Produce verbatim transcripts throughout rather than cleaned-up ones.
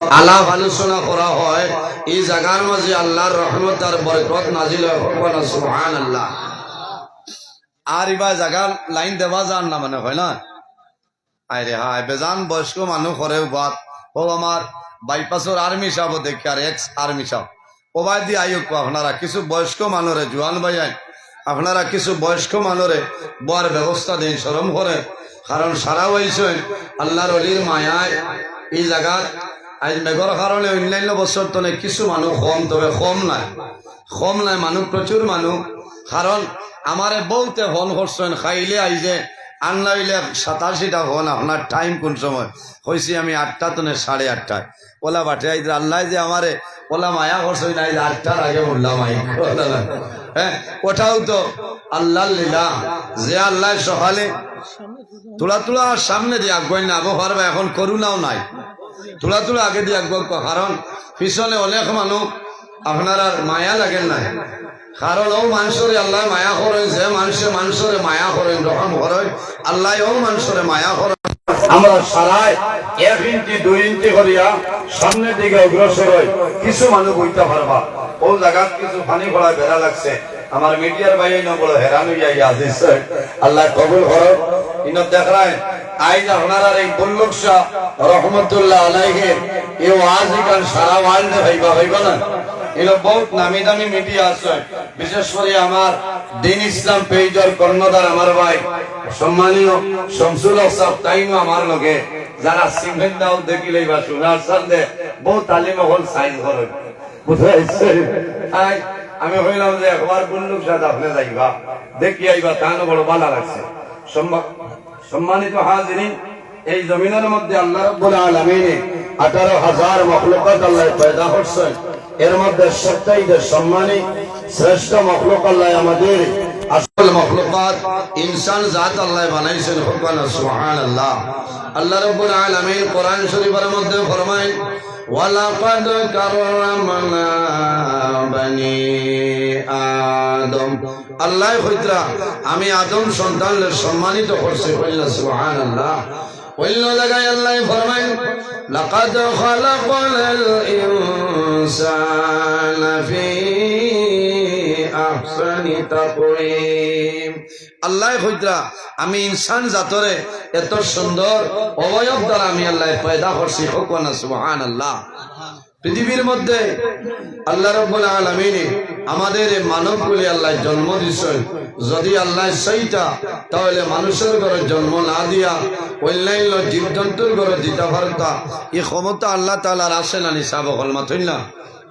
আলাপ আলোচনা করা হয়, এই জাগার মাঝে আল্লাহর রহমত আর বরকত নাজিল হয়। কউক্কা না সুবহানাল্লাহ। আর ইবা জাগার লাইন দেওয়া যার না মনে হয় না? আরে হায়, বেজান বয়স্ক মানুষ করে উবাত। ও আমার বাইপাসর আর্মি সাহেব দেখি আর এক্স আর্মি সাহেব। ওবায়দি আইউক আপনারা কিছু বয়স্ক মানুরে, জুয়ান ভাইয়াইন, আপনারা কিছু বয়স্ক মানুরে বওয়ার ব্যবস্থা দেইন, শরম করে। কারণ সারা অইছইন আল্লাহর অলির মায়ায় এই জাগাত। আইজ মেঘর কারণে অন্যান্য বছর তনে কিছু মানুষ কম, তবে কম নায়, কম নায় মানুষ, প্রচুর মানুষ। কারণ আমারে বউতে ফোন করছইন, খাইলে আইজে, আর না অইলে সাতাশিটা ফোন, আপনার টাইম কোন সময়? কইছি আমি আটটা তনে সাড়ে আটটায়। ওলা বাটে আইজ আল্লাহ যে আমারে ওলা মায়া করছইন, আইজ আটটার আগে বললাম আই। হ্যাঁ, ওটাও তো আল্লাহর লীলা, যে আল্লাহ সকালে তুলা তুলা সামনে দিয়ে আগুয়াইন না, আবো পারবা, এখন করোনাও নাই, তুলা তুলা আগে দিয়ে আগুয়া, কারণ পিছনে অনেক মানুষ আপনার আর মায়া লাগের না। কারণ ও মানুষরে আল্লাহ মায়া করেন, যে মানুষে মানুষরে মায়া করেন, রহম করেন, আল্লাহ ও মানুষরে মায়া করেন। আমরা সারায় এক ইঞ্চি দুই ইঞ্চি করিয়া সামনের দিকে অগ্রসর হই, কিছু মানুষ বইতে পারবা। ও জাগাত কিছু পানি পড়ায় বেড়া লাগছে। আমার মিডিয়ার ভাই এই নম্বর হেরান হইয়া ইয়া আজিজ সাহেব, আল্লাহ কবুল করো। ইনো দেখরায় আইজ আপনারার এই বুল্লুক শাহ রহমতুল্লাহ আলাইহির এই ওয়াজ ইখান সারা ওয়ার্ল্ডে হইবা, হইবা না? ইনো বহুত নামি দামি মিডিয়া আছে, বিশেষ করে আমার দিন ইসলাম পেজর কর্ণধার আমার ভাই সম্মানীয় শামসুল হক সাহেব, তাইনও আমার লগে যারা সিমেন্ট দাও দেখিলেই বা সোনার চান্দে বহুত আলিম অকল সাইজ করে। বুঝা পাইছে? তাই আমি কইলাম যে একবার বুল্লুক শাহ আপনি যাইবা, দেখি আইবা, তানও বড় ভালা লাগছে। সম্মা-, সম্মানিত হাজিরিন, এই জমিনের মধ্যে আল্লাহ রাব্বুল আলামিনে আঠারো হাজার মখলুকাত আল্লাহ পয়দা করছেন। এর মধ্যে সবচাইতে সম্মানী শ্রেষ্ঠ মখলুক আল্লাহ আমাদের আসল মখলুকাত ইনসান জাত আল্লাহ বানাইছেন। কউক্কা না সুবহানাল্লাহ। আল্লাহ রাব্বুল আলামিন কোরআন শরীফের মধ্যে ফরমায়, "ওয়ালাকাদ কাররামনা বানি আদম।" আল্লাহ কইতরা, "আমি আদম সন্তানরে সম্মানিত করছি।" কইলা সুবহানাল্লাহ। অন্য জাগায় আল্লাহ ফরমাইন, "লাকাদ খালাকনাল ইনসানা ফি আহসানি তাকওয়িম।" আল্লাহ কইতরা, "আমি ইনসান জাতরে এত সুন্দর অবয়ব দ্বারা আমি আল্লাহ পয়দা করছি।" কউক্কা না সুবহানাল্লাহ। পৃথিবীর মধ্যে আল্লাহ রাব্বুল আলামিনে আমাদের এই মানব কুলে আল্লাহ জন্ম দিছেন। যদি আল্লাহ চাইতা, তাহলে মানুষের ঘরে জন্ম না দিয়া অন্যান্য জীবজন্তুর ঘরে দিতা পারতা। এই ক্ষমতা আল্লাহ তাআলার আছে না নি? সাব অকল মাতইন না।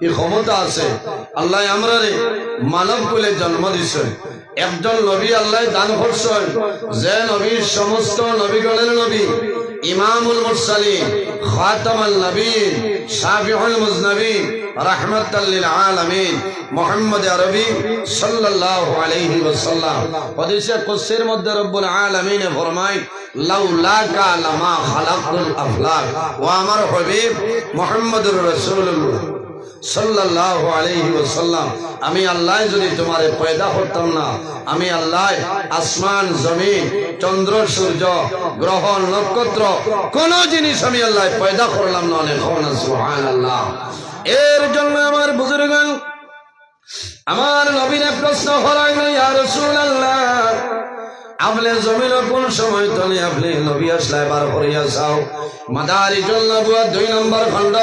এই ক্ষমতা আছে। আল্লাহ আমরারে মানব কুলে জন্ম দিছেন। একজন নবী আল্লাহ দান করছেন, যে নবী সমস্ত নবীগণের নবী, ইমামুল মুরসালিন, খাতামান নবীন, শাফিউল মুজনিবিন, রাহমাতাল লিল আলামিন, মুহাম্মদ আরবি সাল্লাল্লাহু আলাইহি ওয়াসাল্লাম। হাদিসে কুদসির মধ্যে রব্বুল আলামিনে ফরমায়, "লাউলাকা লামা খালাকতুল আফলাক।" ও আমার হাবিব মুহাম্মদুর রাসূলুল্লাহ সাল্লাল্লাহু আলাইহি ওয়াসাল্লাম, আমি আল্লাহ যদি তোমারে পয়দা করতাম না, আমি আল্লাহ আসমান, জমিন, চন্দ্র, সূর্য, গ্রহ, নক্ষত্র, কোন জিনিস আমি আল্লাহ পয়দা করলাম না। অনেক কউক্কা না সুবহানাল্লাহ। এর জন্য আমার বুজুর্গান আমার নবীরে প্রশ্ন করাইল, "ইয়া রাসূলুল্লাহ, আপনে জমিনো কোন সময় তনে আপনে নবী আসলায় বার করিয়া চাও?" মাদারিজুন নবুওয়াত দুই নম্বর খণ্ড,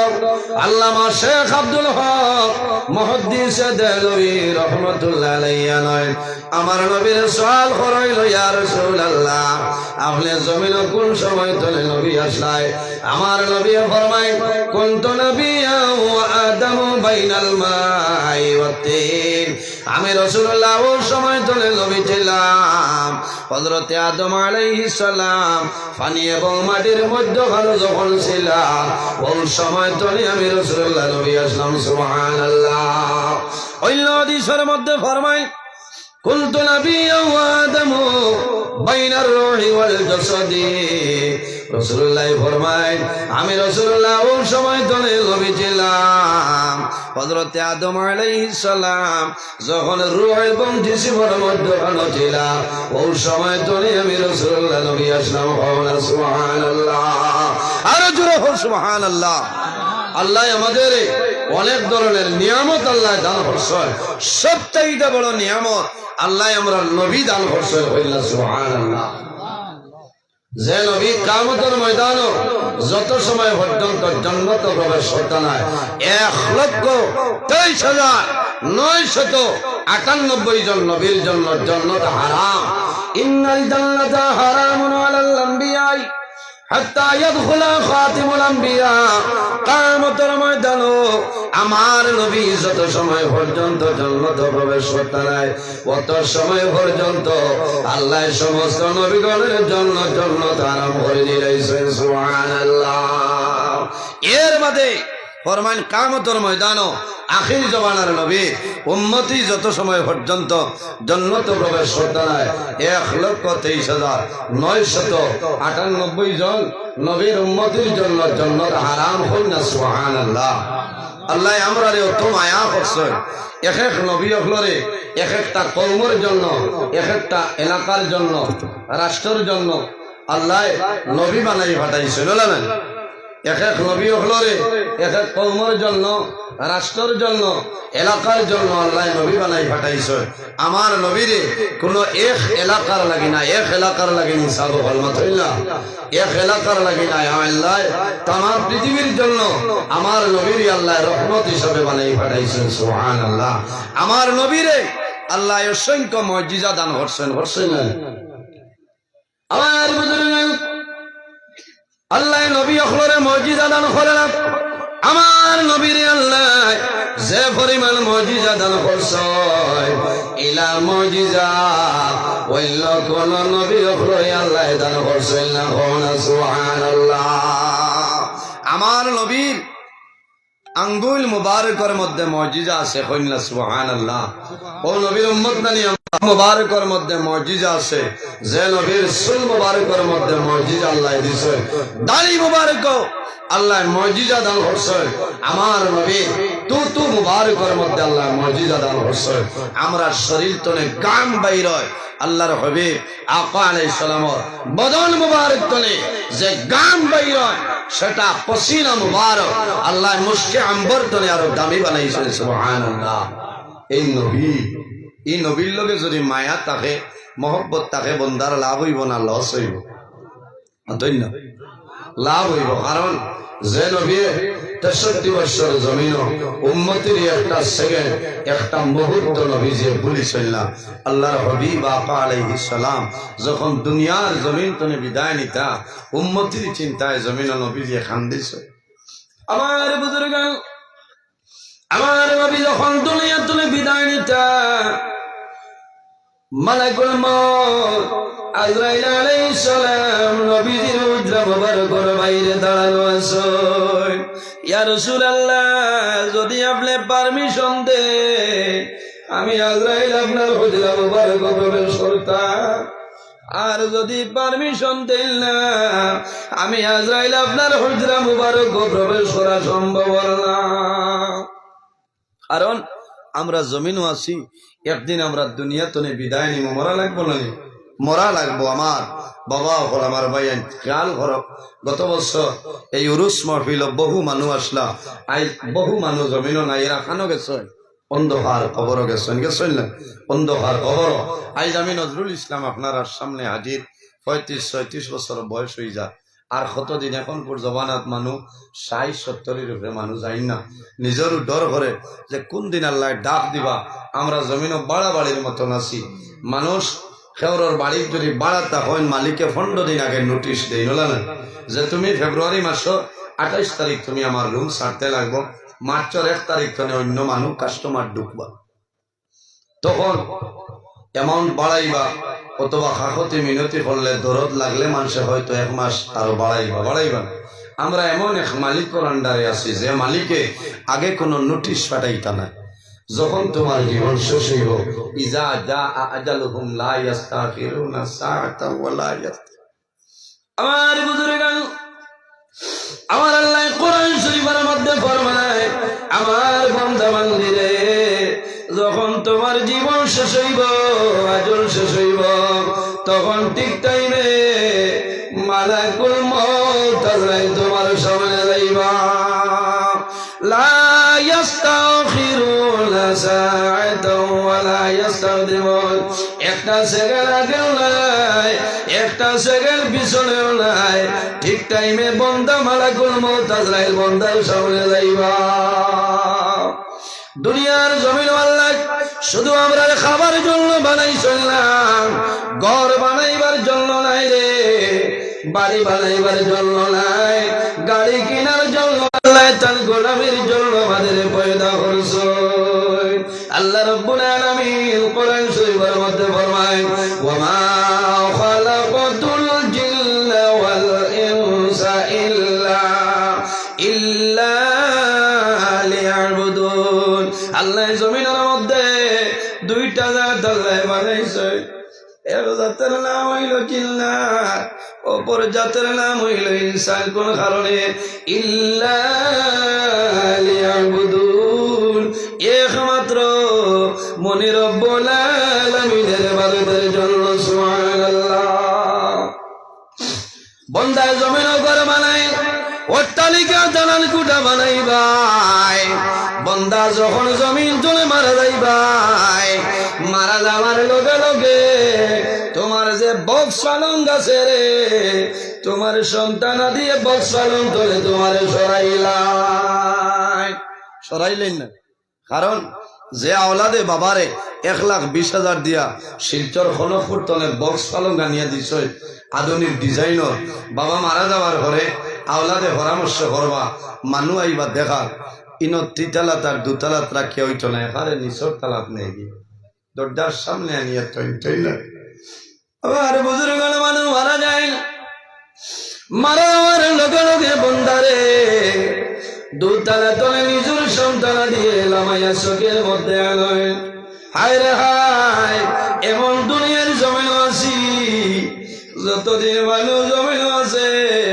আল্লামা শেখ আব্দুল হক মুহাদ্দিসে দেহলভী রহমতুল্লাহ আলাইহি নয়, আমার নবীরে সওয়াল করাইল, "ইয়া রাসূলুল্লাহ, আপনে জমিনো কোন সময় তনে নবী আসলায়?" আমার নবী ফরমায়, "কুনতু নাবিয়্যান ওয়া আদামু বাইনাল মাই ওয়াত তিন।" আমি রাসূলুল্লাহ ও সময় তনে নবী ছিলাম। হযরতে আদম আলাইহিস সালাম পানি এবং মাটির মধ্যখানো যখন ছিলা, ও সময় তনে আমি রাসূলুল্লাহ নবী আসলাম। সুবহানাল্লাহ। অন্য হাদিসের মধ্যে ফরমায়, "কুনতু নাবিয়্যান ওয়া আদামু বাইনার রূহি ওয়াল জাসাদি।" রাসূলুল্লাহ ফরমায়, আমি রাসূলুল্লাহ ও সময় তনে নবী ছিলাম। হযরতে আদম আলাইহিস সালাম যখন রূহ এবং জিসিমর মধ্যখানো ছিলা, ও সময় তনে আমি রাসূলুল্লাহ নবী আসলাম। কউক্কা না সুবহানাল্লাহ। আরো জোরে কউক্কা সুবহানাল্লাহ। আল্লায় আমাদেরে অনেক ধরনের নিয়ামত আল্লায় দান করছইন। সবচাইতে বড় নিয়ামত আল্লায় আমরার নবী দান করছইন। কইলা সুবহানাল্লাহ। যে নবী কিয়ামতর ময়দানো যত সময় পর্যন্ত জন্নত প্রবেশ করতা নায়, এক লক্ষ তেইশ হাজার নয়শত আটানব্বই জন নবীর জন্য জন্নত হারাম। ইন্নাল জান্নাতা হারামুন আলাল আম্বিয়াই হাত্তা ইয়াদখুলা খাতিমুল আম্বিয়া। কিয়ামতর ময়দানো আমার নবী যত সময় পর্যন্ত জন্নত প্রবেশ করতা নায়, অত সময় পর্যন্ত আল্লায় সমস্ত নবীগণের জন্য জন্নত হারাম করি দিলাইছইন। সুবহানাল্লাহ। এর বাদে ফরমাইন, কিয়ামতর ময়দানো আখির জমানার নবী উম্মতি যত সময় পর্যন্ত জন্নত প্রবেশ করতা নায়, এক লক্ষ তেইশ হাজার নয়শত আটানব্বই জন নবীর উম্মতির জন্য জন্নত হারাম। কইন না সুবহানাল্লাহ। আল্লায় আমরারে অত মায়া করছইন, এক এক নবী অকলরে এক একটা কওমর জন্য, এক একটা এলাকার জন্য, রাষ্ট্রর জন্য আল্লায় নবী বানাই পাঠাইছইন, বুঝলা না? এক এক নবী অকলরে এক এক কওমর জন্য, রাষ্ট্রর জন্য, এলাকার জন্য আল্লায় নবী বানাই পাঠাইছইন। আমার নবীরে কোনো এক এলাকার লাগি না, এক এলাকার লাগি না, সাব কলমা থইলা, এক এলাকার লাগি না, আল্লায় তামাম পৃথিবীর জন্য আমার নবীরে আল্লায় রহমত হিসাবে বানাই পাঠাইছইন। সুবহানাল্লাহ। আমার নবীরে আল্লায় অসংখ্য মুজিজা দান করছইন, করছইন না? আমার বুজুর্গ, আল্লায় নবী অকলরে মুজিজা দান করে না। আমার নবীরে আল্লায় যে পরিমাণ মুজিজা দান করছইন, ইলা মুজিজা অইন্য কোন নবী অকলরে আল্লায় দান করছইন না। কইন না সুবহানাল্লাহ। আমার নবীর আঙ্গুল মুবারকর মধ্যে মুজিজা আছে, কইন না সুবহানাল্লাহ। অউ নবীর উম্মত নানি আমরা? মুবারকর মধ্যে মুজিজা আছে, যে নবীর চুল মুবারকর মধ্যে মুজিজা আল্লায় দিছইন, দাড়ি মুবারক আল্লায় মুজিজা দান করছইন। আমার নবীর থুথু মুবারকর মধ্যে আল্লায় মুজিজা দান করছইন। আমরার শরীর তনে ঘাম বাইর অয়, আল্লাহর হাবিব আকা আলাইহিস সালামর বদন মুবারক তনে যে ঘাম বাইর অয়, সেটা পসিনা মুবারক আল্লায় মুশকে আম্বর তনে আরো দামি বানাইছইন। সুবহানাল্লাহ। এই নবী, এই নবীর লগে যদি মায়া থাকে, মহব্বত থাকে, বন্দার লাভ অইবো না লস অইবো? অতএব না, লাভ অইবো। কারণ যে নবী তেষট্টি বছর জমিনো উম্মতির একটা সেকেন্ড, একটা মুহূর্ত নবীজিয়ে ভুলিছইন না। আল্লাহর হাবিব আকা আলাইহিস সালাম যখন দুনিয়ার জমিন তনে বিদায় নিতা, উম্মতির চিন্তায় জমিনো নবীজিয়ে কান্দিছইন। আমার বুজুর্গ, আমার নবী যখন দুনিয়া তনে বিদায় নিতা, মালাকুল মউত আজরাইল আলাইহিস সালাম নবীজির হুজরা মুবারকর বাইরে দাঁড়ানো আছইন। ইয়া রাসূলুল্লাহ, যদি আপনে পারমিশন দেইন, আমি আজরাইল আপনার হুজরা মুবারকো প্রবেশ করতাম। আর যদি পারমিশন দেইন না, আমি আজরাইল আপনার হুজরা মুবারকো প্রবেশ করা সম্ভব অর না। কারণ আমরা জমিনো আছি, একদিন আমরা দুনিয়া তনে বিদায় নিমু, মরা লাগবো না নি? মরা লাগবো। আমার বাবা অকল, আমার ভাইয়াইন, খেয়াল করো, গত বছর এই উরুস মাহফিলো বহু মানুষ আছলা, আইজ বহু মানুষ জমিনো নাই, এরা কানো গেছইন? অন্ধকার কবরো গেছইন, গেছইন না? অন্ধকার কবরো। আইজ আমি নজরুল ইসলাম আপনারার সামনে হাজির, পঁয়ত্রিশ ছয়ত্রিশ বছর বয়স অইযার। আর কতদিন, এখনকুর জমানাত মানুষ ষাইট সত্তরর উপরে মানুষ যাইন না। নিজরও ডর করে যে কুন দিন আল্লায় ডাক দিবা। আমরা জমিনো বাড়াবাড়ির মতন আছি। মানুষ কেউরর বাড়িত যদি বাড়াত থাকইন, মালিকে পনরো দিন আগে নোটিশ দেইন, অলা না? যে তুমি ফেব্রুয়ারি মাসর আঠাইশ তারিখ তুমি আমার রুম ছাড়তে লাগবো, মার্চর এক তারিখ তনে অইন্য মানুষ কাস্টমার ঢুকবা। তখন অ্যামাউন্ট বাড়াইবা, অথবা কাকতি মিনতি করলে দরদ লাগলে মানষে হয়তো এক মাস আরো বাড়াইবা, বাড়াইবা না। আমরা এমন এক মালিকর আন্ডারে আছি যে মালিকে আগে কোনো নোটিশ পাঠাইতা না। যখন তোমার জীবন শেষ অইবো, ইজা জা আজালুহুম লা ইয়াস্তাখিরুনা সাআতান ওয়া লা ইয়াস্তা-, আমার বুজুর্গান, আমার আল্লায় কোরআন শরীফর মধ্যে ফরমায়, আমার বান্দা বান্দিরে, যখন তোমার জীবন শেষ অইবো, আজল শেষ অইবো, তখন ঠিক টাইমে মালাকুল মউত আজরাইল তোমার সামনে যাইবা। لا يستأخرون ساعة ولا يستقدمون। একটা সেকেন্ড আগেও নাই, একটা সেকেন্ড পিছনেও নাই। ঠিক টাইমে বন্দা মালাকুল মউত আজরাইল বন্দার সামনে যাইবা। দুনিয়ার জমিন আল্লাহ শুধু আমরারে খাবার জন্য বানাইছইন না, ঘর বানাইবার জন্য নায় রে, বাড়ি বানাইবার জন্য নায়, গাড়ি কিনার জন্য আল্লাহ তার গোলামির জন্য আমাদের পয়দা করছইন। আল্লাহ রাব্বুল আলামিন কোরআন শরীফের মধ্যে ফরমায়, "ওয়া মা খালাকতুল জিন্না ওয়াল ইনসা ইল্লা, ইল্লা লিয়াবুদুন।" আল্লাহ জমিনের মধ্যে দুইটা জাত আল্লাহ বানাইছে। এক জাতের নাম অইলো জিন্নাত, অপর জাতের নাম অইলো ইনসান। কোন কারণে? ইল্লা লিয়াবুদুন, একমাত্র মনি রব্বুল আলামিনের ইবাদতের জন্য। সুবহানাল্লাহ। বন্দায় জমিন ঘর বানাই, অট্টালিকা দালান কুঠা বানাইবায়। বন্দা যখন জমিন তলে মারা যাইবায়, মারা যাওয়ার লগে লগে তোমার যে বক্স পালং আছে রে, তোমার সন্তানাদিয়ে বক্স পালং তলে তোমারে সরাইলায়, সরাইলেন না। কারণ যে আওলাদে বাবারে এক লাখ বিশ হাজার দিয়া শিলচর খনকপুর তনে বক্স পালং আনিয়া দিছইন, আধুনিক ডিজাইনর, বাবা মারা যাওয়ার পরে আওলাদে পরামর্শ করবা, মানু আইবা দেখার, ইনো তিতালাত আর দুতালাত রাখিয়া অইতো না, এখানে নিচর তালাত নেই গি, দরজার সামনে আনিয়া তৈন তৈন। আমার বুজুর্গ মানুষ মারা যায়, মারা যাওয়ার লগে লগে বন্দারে দুতালা তলে নিজর সন্তানাদিয়ে লামাইয়া চোখের মধ্যে আনয়। হায় রে হায়, এমন দুনিয়ার জমিন আছি, যতদিন মানুষ জমিন আছে,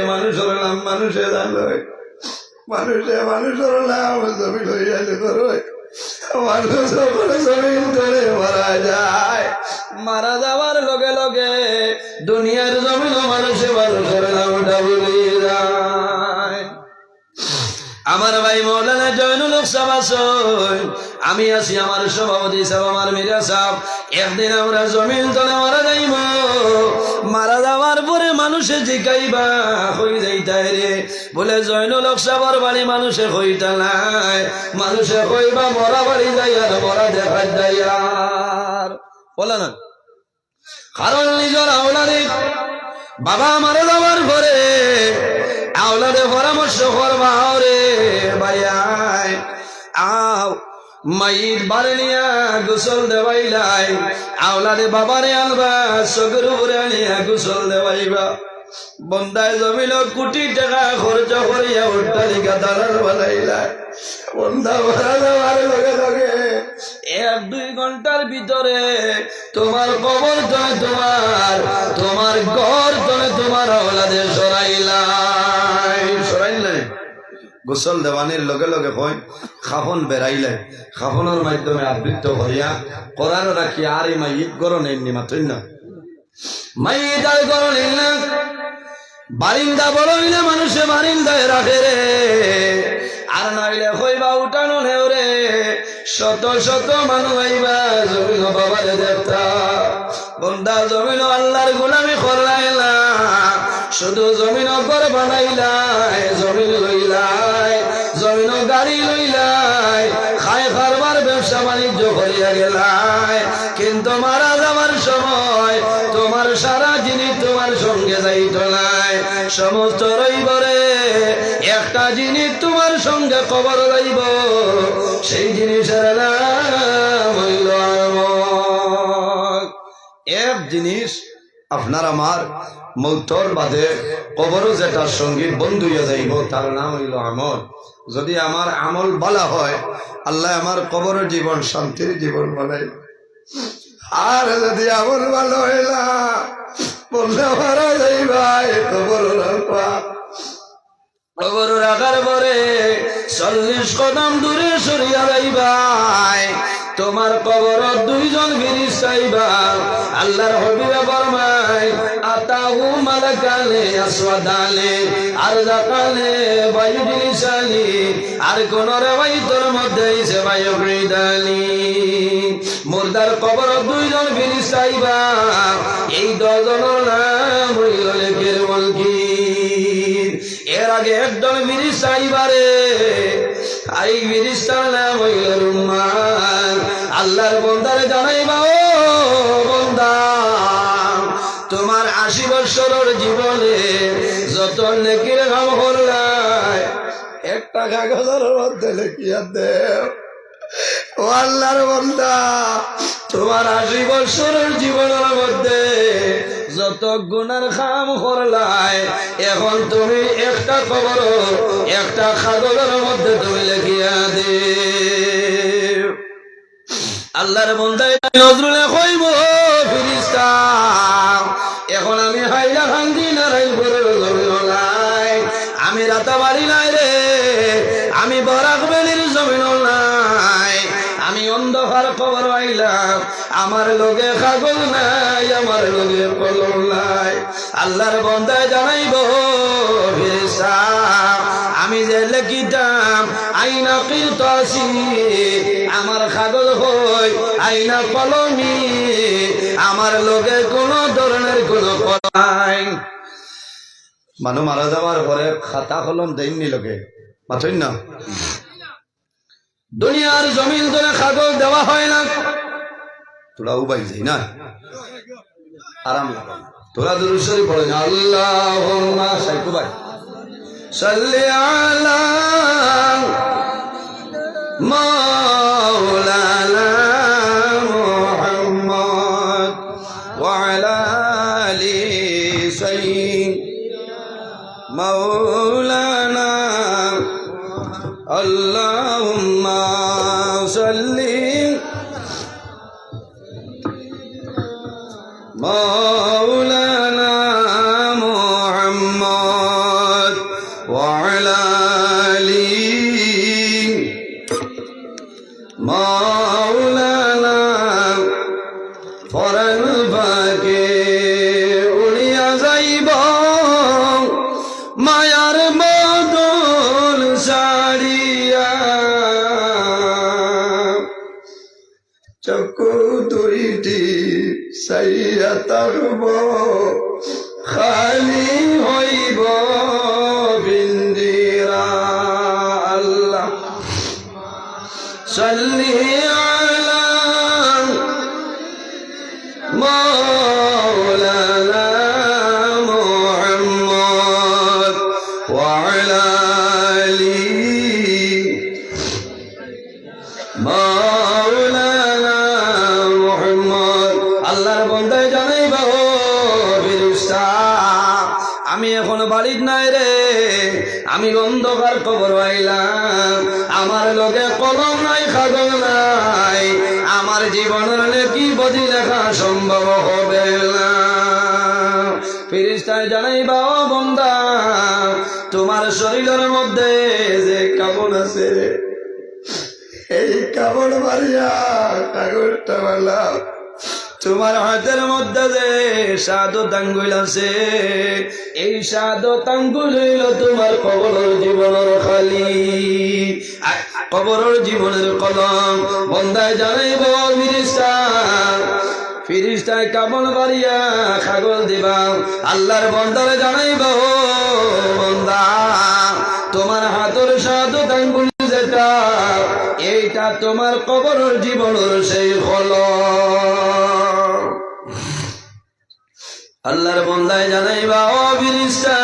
মানুষর নাম মানুষে জানয়। মানুষে মানুষর নাম জমিন লইয়া লিখে রয়। মানুষ যখন জমিন তলে মারা যায়, মারা যাওয়ার লগে লগে দুনিয়ার জমিনও মানুষে মানুষর নামটা ভুলি যায়। আমার ভাই মৌলানা জয়নুল হক সাব আছইন, আমি আছি, আমার সভাপতি সাব, আমার মিরা সাব। একদিন আমরা জমিন তলে মারা যাইমু। মারা যাওয়ার পরে মানুষে জিকাইবা, "কই যাইতায় রে?" বলে, "জয়নুল হক সাবর বাড়ি।" মানুষে কইতা নায়, মানুষে কইবা, "মরা বাড়ি যাইয়ার, মরা দেখাত যাইয়ার।" বলে না? কারণ নিজর আওলাদে, বাবা মারা যাওয়ার পরে আওলাদে পরামর্শ করবা, "ওরে ভাইয়াই, আও, মাইত বারে নিয়া গোসল দেওয়াইলাই।" আওলাদে বাবারে আনবা, চোখের উপরে আনিয়া গোসল দেওয়াইবা। বন্দায় জমিন কোটি টাকা খরচ করিয়া অট্টালিকা দালান বানাইলা। বন্দা মারা যাওয়ার লগে লগে এক দুই ঘন্টার ভিতরে তোমার কবর তনে তোমার, তোমার ঘর তনে তোমার আওলাদে সরাইলাই। সরাইল না? গোসল দেওয়ানির লগে লগে কয়, কাফন বেড়াইলাই, কাফনের মাধ্যমে আবৃত করিয়া করার রাখি আর এই মাইত গরো নেই নিমাতই না। মাইত আর গরো নিল না, বারিন্দা বড় অইলে মানুষে বারিন্দায় রাখে রে, আর নাইলে কইবা উঠানো নেও রে। শত শত মানুষ আইবা, জমিন বাবারে দেখতা। বন্দা জমিন আল্লাহর গোলামি করলাই না, শুধু জমিন ঘর বানাইলাই, জমিন লইলাই, জমিন গাড়ি লইলাই, খায় কারবার ব্যবসা বাণিজ্য করিয়া গেলাই, কিন্তু মারা যাওয়ার সময় তোমার সারা জিনিস তোমার সঙ্গে যাইতো নায়। সমস্ত রইবরে একটা জিনিস তোমার সঙ্গে কবর যাইব, সেই জিনিসের নাম অইল আমল। এক জিনিস আপনার আমার মৌতর বাদে কবরও যেটা সঙ্গী বন্ধু হইয়া যাইব, তার নাম অইল আমল। যদি আমার আমল বালা হয়, আল্লাহ আমার কবরের জীবন শান্তির জীবন বানাই। আর যদি আমল বালা হয় না, বন্দা মারা যাইবায়, কবর রাখবা। কবর রাখার পরে চল্লিশ কদম দূরে সরিয়া যাইবায়। তুমার কবরো দুইজন ফিরিস্তা আইবা। আল্লার হাবিবে ফরমাইন, "আতাহু মালাকানে আসওয়াদানে আরজাকানে বায়ুজলিসানি।" আর কোন রেওয়ায়তর মধ্যে আইছে বায়ুকইদানি। মুর্দার কবরো দুইজন ফিরিস্তা আইবা। এই দুইজনর নাম অইলো নেকির মুনকির। এর আগে একজন ফিরিস্তা আইবা রে, আর এই ফিরিস্তার নাম অইলো রুম্মান। আল্লার বন্দারে জানাইবা, "ও বন্দা, তুমার আশি বৎসরর জীবনে যত নেকির কাম করলায়, একটা কাগজর মধ্যে লেখিয়া দেও।" ও আল্লার বন্দা, তুমার আশি বৎসরর জীবনর মধ্যে যত গুনার কাম করলায়, এখন তুমি একটা কবরো একটা কাগজর মধ্যে তুমি লেখিয়া দেও। আল্লার বন্দায় নজরুলে কইবো, "ফিরিস্তা, এখন আমি হাইলাকান্দি নারায়ণপুরর জমিনো নাই, আমি রাতাবাড়ি নাই রে, আমি বরাক ভ্যালির জমিনো নাই, আমি অন্ধকার কবরো আইলাম, আমার লগে কাগজ নাই, আমার লগে কলম নাই।" আল্লার বন্দায় জানাইবো, "ফিরিস্তা, আমি যে লেখিতাম, আইনা কিরতাসি, আমার কাগজ কই, আইনা কলমি, আমার লগে কোনো ধরনের কোনো কলম নাই।" মানুষ মারা যাওয়ার পরে খাতা কলম দেইননি লগে, মাতইন না? দুনিয়ার জমিন ধরে কাগজ দেওয়া হয় না। তোরা উবাই যাই না, আরাম লাগে না। তোরা দুরূদ শরীফ পড়ো না। আল্লাহুম্মা, সাইকু ভাই, সাল্লি আলা মাওলানা মুহাম্মদ ওয়া আলা আলি সাইয়্যিদিনা مولانا اللهم صل مولانا محمد وعلى آله مولانا পরান পাখি উড়িয়া যাইব মায়ার বাদল ছাড়িয়া। চক্ষু দুইটি চাইয়া থাকব, খালি হইব পিঞ্জিরা। আল্লাহ صل على مولانا محمد وعلى آله مولانا محمد। আল্লাহর বন্দায় জানাইবা, ও ফিরিস্তা, আমি এখন বাড়িত নাই রে, আমি অন্ধকার কবর আইলাম, আমার লগে কলম নাই, কাগজ নাই, আমার জীবনের নেকি বদি লেখা সম্ভব হবে না। ফিরিস্তায় জানাইবা, ও বন্দা, তোমার শরীরের মধ্যে যে কাপড় আছে, এই কাপড় মারিয়া কাগজটা মারলাম। তোমার হাতের মধ্যে যে শাহাদত আঙ্গুল আছে, এই শাহাদত আঙ্গুল হইল তোমার কবরর জীবনের খালি, আর কবরর জীবনের কলম। বন্দায় জানাইব, ফিরিস্তা, ফিরিস্তায় কাপড় মারিয়া কাগজ দিবা, আল্লাহর বন্দারে জানাইব, ও বন্দা, তোমার হাতর শাহাদত আঙ্গুল যেটা, এইটা তোমার কবরর জীবনের সেই কলম। আল্লাহর বন্দায় জানাইবা, ও ফিরিস্তা,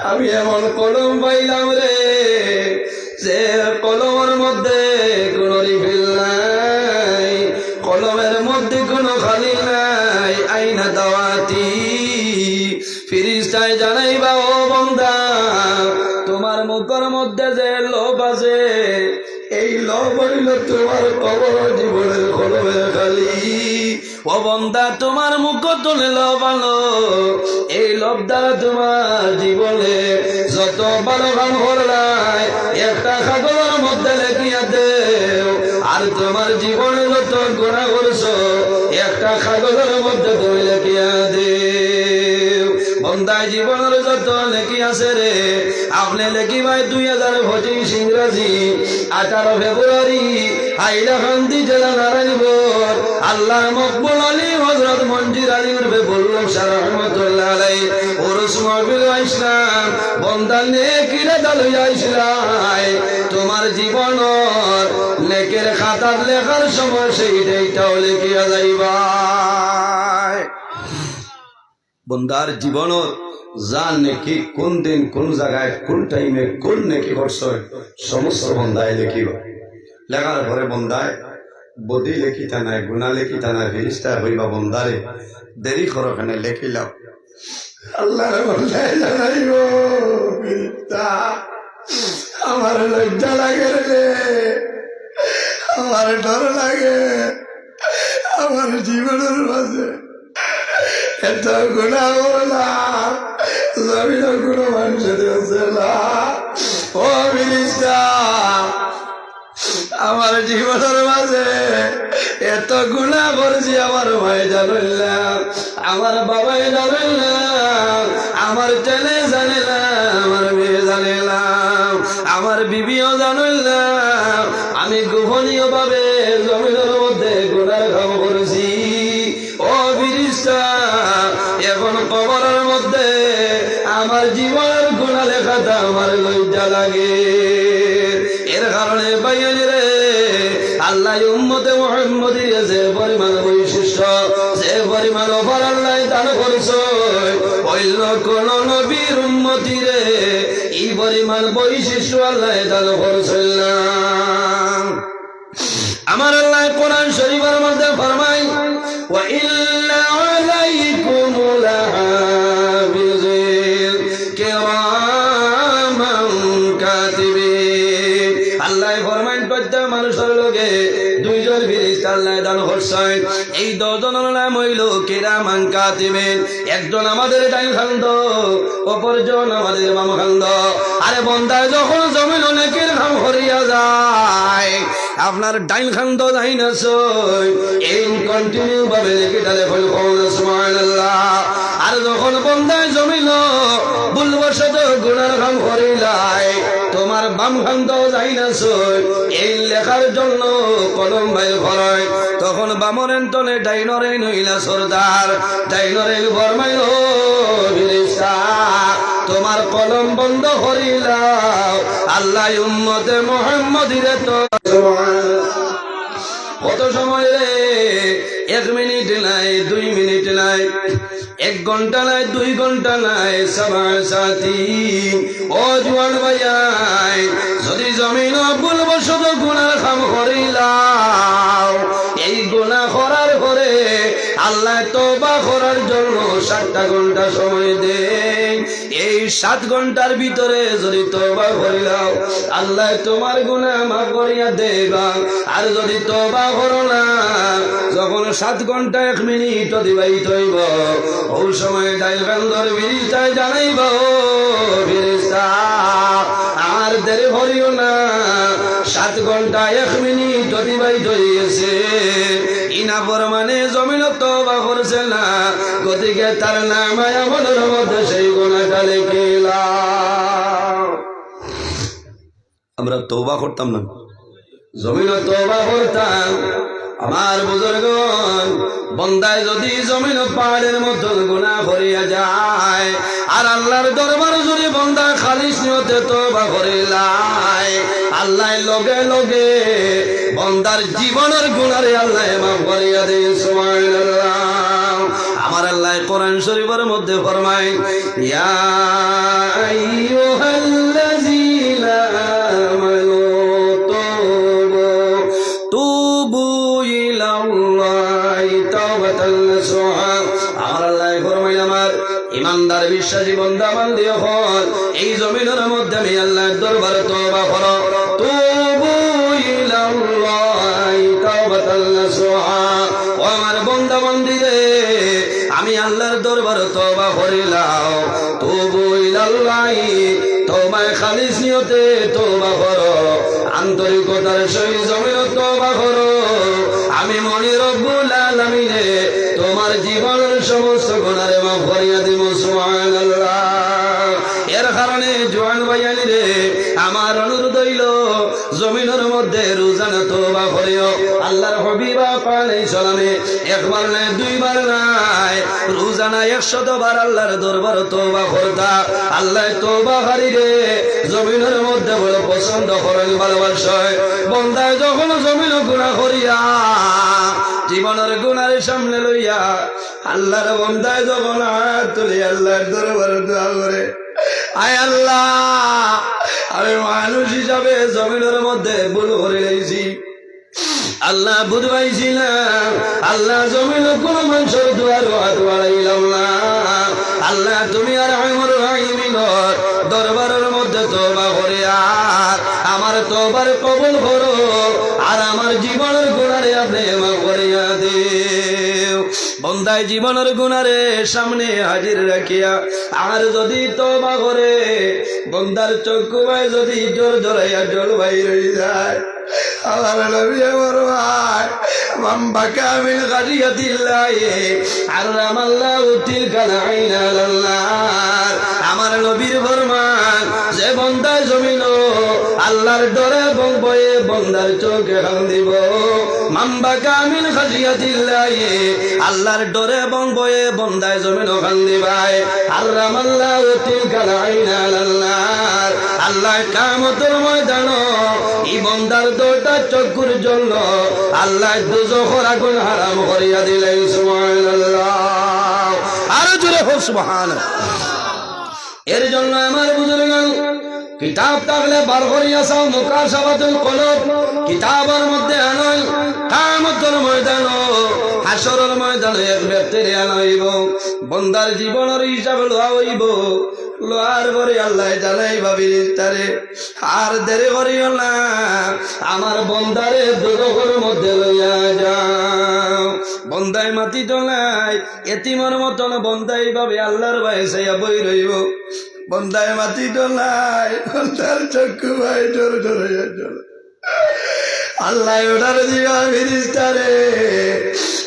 আমি এমন কলম পাইলাম রে, যে কলমর মধ্যে কোনো রিফিল নাই, কলমের মধ্যে কোনো খালি নাই। আইনা দাওয়াতি। ফিরিস্তায় জানাইবা, ও বন্দা, তোমার মুখর মধ্যে যে লোভ আছে, এই লোভ হইল তোমার কবর জীবনের কলমের খালি। ও বন্দা, তোমার মুখ তুলে লোভ আনো, এই লোভ দ্বারা তোমার জীবনে যত ভালো কাম করলায়, একটা কাগজর মধ্যে লেখিয়া দেও। আর তোমার জীবনে যত গুনাহ করছো, একটা কাগজর মধ্যে তুমি লেখিয়া দেও। বন্দায়, জীবনর যত নেকি আছে রে, আপনে লেখিবায় দুই হাজার পঁচিশ ইংরাজি আঠারো ফেব্রুয়ারি, হাইলাকান্দি জেলা, নারায়ণপুর, আল্লামা মকবুল আলী হযরত মঞ্জির আলী উরফে বুল্লুক শাহ রহমতুল্লাহ আলাইহি উরুস মাহফিল আইছলাম। বন্দা, নেকির আদা লইয়া আইছলায়, তোমার জীবনর নেকির খাতাত লেখার সময় সেই ডেটটাও লেখিয়া যাইবায়। বন্দার জীবনর যা নেকি, কোন দিন, কোন জাগায়, কোন টাইমে, কোন নেকি করছয়, সমস্ত বন্দায় লেখিবা। লেখার পরে বন্দায় বদি লেখিতা নায়, গুনা লেখিতা নায়, ফিরিস্তায় কইবা, "বন্দারে, দেরি করো কেনে, লেখিলাও।" আল্লাহর বন্দায় জানাইবো, "ফিরিস্তা, আমার লজ্জা লাগে রে, আমার ডর লাগে, আমার জীবনর মাঝে এত গুনা করলাম, জমিনো কোনো মানুষে দেখছে না। ও ফিরিস্তা, আমার জীবনর মাঝে এত গুনা করছি, আমার ভাই জানইন না, আমার বাবায় জানইন না, আমার ছেলে জানে না, আমার মেয়ে জানে না, আমার বিবিও জানইন না। আমি গোপনীয়ভাবে জমিনর মধ্যে গুনার কাম করছি। ও ফিরিস্তা, এখন কবরর মধ্যে আমার জীবনর গুনা লেখাত আমার লজ্জা লাগে।" এর কারণে ভাইয়াইন রে, আল্লায় উম্মতে মুহাম্মদীরে যে পরিমাণ বৈশিষ্ট্য, যে পরিমাণ offer আল্লায় দান করছইন, অইন্য কোন নবীর উম্মতিরে ই পরিমাণ বৈশিষ্ট্য আল্লায় দান করছইন না। আমার আল্লায় কোরআন শরীফর মধ্যে ফরমাইন, "ওয়া ইন্না আলাইকুম লাহাফিজিন কিরামান কাতিবিন।" আল্লায় ফরমাইন, প্রত্যেক মানুষর লগে দুইজন ফিরিস্তা আল্লায় দান করছইন। এই দুইজনর নাম অইলো কিরামান কাতিবিন। একজন আমাদের ডাইন কান্দো, অপরজন আমাদের বাম কান্দো। আরে বন্দায় যখন জমিনো নেকির কাম করিয়া যায়, আপনার ডাইন কান্দো যাইন আছইন, এইন continue ভাবে নেকিটা লেখইন, কইন সুবহানাল্লাহ। আর যখন বন্দায় জমিনো ভুলবশত গুনার কাম করিলায়, তোমার বাম কান্দো যাইন আছইন, এইন লেখার জন্য কলম বাইর করইন, তখন বামর এন্তনে ডাইনর এইন অইলা সর্দার, ডাইনর এইন ফরমাইন, "ও ফিরিস্তা, তোমার কলম বন্ধ করিলাও, আল্লায় উম্মতে মুহাম্মদীরে তো।" কত সময় রে? এক মিনিট নাই, দুই মিনিট নাই, এক ঘন্টা নাই, দুই ঘন্টা নাই, সাবা সাতি। ও জুয়ান ভাইয়াইন, যদি জমিনো ভুলবশত গুনার কাম করিলাও, এই গুনা করার পরে আল্লায় তওবা করার জন্য সাতটা ঘন্টা সময় দেইন। এই সাত ঘন্টার ভিতরে যদি তওবা করিলাও, আল্লায় তোমার গুনা মাফ করিয়া দেইবা। আর যদি তওবা করো না, যখন সাত ঘন্টা এক মিনিট অতিবাহিত অইবো, অউ সময় ডাইন কান্দর ফিরিস্তায় জানাইবো, "ও ফিরিস্তা, আর দেরি করিও না, সাত ঘন্টা এক মিনিট অতিবাহিত অইগেছে।" ই নাফরমানে জমিনো তওবা করছে না, গতিকে তার নামায়ে আমলর মধ্যে সেই গুনাটা লেখিলাও। আমরা তওবা করতাম না? জমিনো তওবা করতাম। আমার বুজুর্গগণ, বন্দায় যদি জমিনো পাহাড়ের মতন গুনা করিয়া যায়, আর আল্লার দরবারো যদি বন্দায় খালিস নিয়তে তওবা করিলায়, আল্লায় লগে লগে বন্দার জীবনর গুনারে আল্লায় মাফ করিয়া দেইন। সুবহানাল্লাহ। আমার আল্লায় কোরআন শরীফর মধ্যে ফরমাইন, "ইয়া আইয়ুহাল্লাযীনা আমানু তুবু, তুবু ইলাল্লাহি তাওবাতান নাসুহা।" আমার আল্লায় ফরমাইন, আমার ইমানদার বিশ্বাসী বন্দা বান্দি অকল, এই জমিনর মধ্যে আমি আল্লার দরবারো তওবা করো। তুবু ইলাল্লাহি তাওবাতান নাসুহা। ও আমার বন্দা বান্দিরে, আমি আল্লার দরবারো তওবা করিলাও। তুবু ইলাল্লাহি, তওবায়ে খালিস নিয়তে তওবা করো, আন্তরিকতার সহিত জমিনো তওবা করো। আমি রব্বুল আলামিনে তোমার জীবনর সমস্ত গুনারে মাফ করিয়া দিমু। সুবহানাল্লাহ। এর কারণে জোয়ান ভাইয়াইনরে, আমার অনুরোধ অইলো, জমিনর মধ্যে রোজানা তওবা করিও। আল্লাহর হাবিব পাক আলাইহিস সালামে একবার নায়, দুইবার নায়, রোজানা একশত বার আল্লাহর দরবারো তওবা করতা। আল্লায় তওবাকারীরে জমিনর মধ্যে বড় পছন্দ করইন, ভালোবাসইন। বন্দায় যখন জমিনো গুনা করিয়া, জীবনর গুনারে সামনে লইয়া, আল্লাহর বন্দায় যখন আত তুলি আল্লাহর দরবারো দোয়া করে, "আয় আল্লাহ, আমি মানুষ হিসাবে জমিনর মধ্যে ভুল করিলাইছি।" আল্লাহ, বুঝাইছি না। আল্লাহ, জমিনো কোনো মানষর দুয়ারো আত বাড়াইলাম না। আল্লাহ, তুমি আরহামুর রাহিমিনর দরবারর মধ্যে তওবা করি আর আমার তওবার কবুল করো, আর আমার জীবনর গুনারে আপনে মাফ করিয়া দেও। বন্দায় জীবনর গুনারে সামনে হাজির রাখিয়া আর যদি তওবা করে, বন্দার চক্ষু বায় যদি জোর জোরাইয়া জল বাইর অই যায়, আমার নবী আমার ভাই, "মান বাকা মিন খাশিয়াতিল্লাহি হারামাল্লাহু তিলকাল আইনা আলান নার।" আমার নবীর ফরমান, যে বন্দায় জমিনো আল্লাহর ডরে এবং ভয়ে বন্দার চউখে কান্দিবো, "মান বাকা মিন খাশিয়াতিল্লাহি", আল্লাহর ডরে এবং ভয়ে বন্দায় জমিনো কান্দিবায়, হারামাল্লাহু তিলকাল আইনা আলান নার। আল্লায় কিয়ামতর ময়দানো ই বন্দার দুইটা চক্ষুর জন্য আল্লায় দুজখর আগুন হারাম করিয়া দিলাইন। সুবহানাল্লাহ। আরো জোরে হোক সুবহানাল্লাহ। এর জন্য আমার বুজুর্গান, কিতাব থাকলে বার করিয়া চাও, মুকাশাফাতুল কলব কিতাবর মধ্যে আনইন। কিয়ামতর ময়দানো, হাশরর ময়দানো এক ব্যক্তিরে আনা অইবো, বন্দার জীবনর হিসাব লওয়া অইবো। লওয়ার পরে আল্লায় জানাইবা ফিরিস্তারে, "আর দেরি করিও না, আমার বন্দারে দুজখর মধ্যে লইয়া যাও।" বন্দায় মাতিতো নায়, এতিমর মতন বন্দায় ভাবে আল্লাহর বায় চাইয়া বই রইবো। বন্দায় মাতিতো নায়, বন্দার চক্ষু বায় জোর জোর অইয়া জল। আল্লায় অর্ডার দিবা ফিরিস্তারে,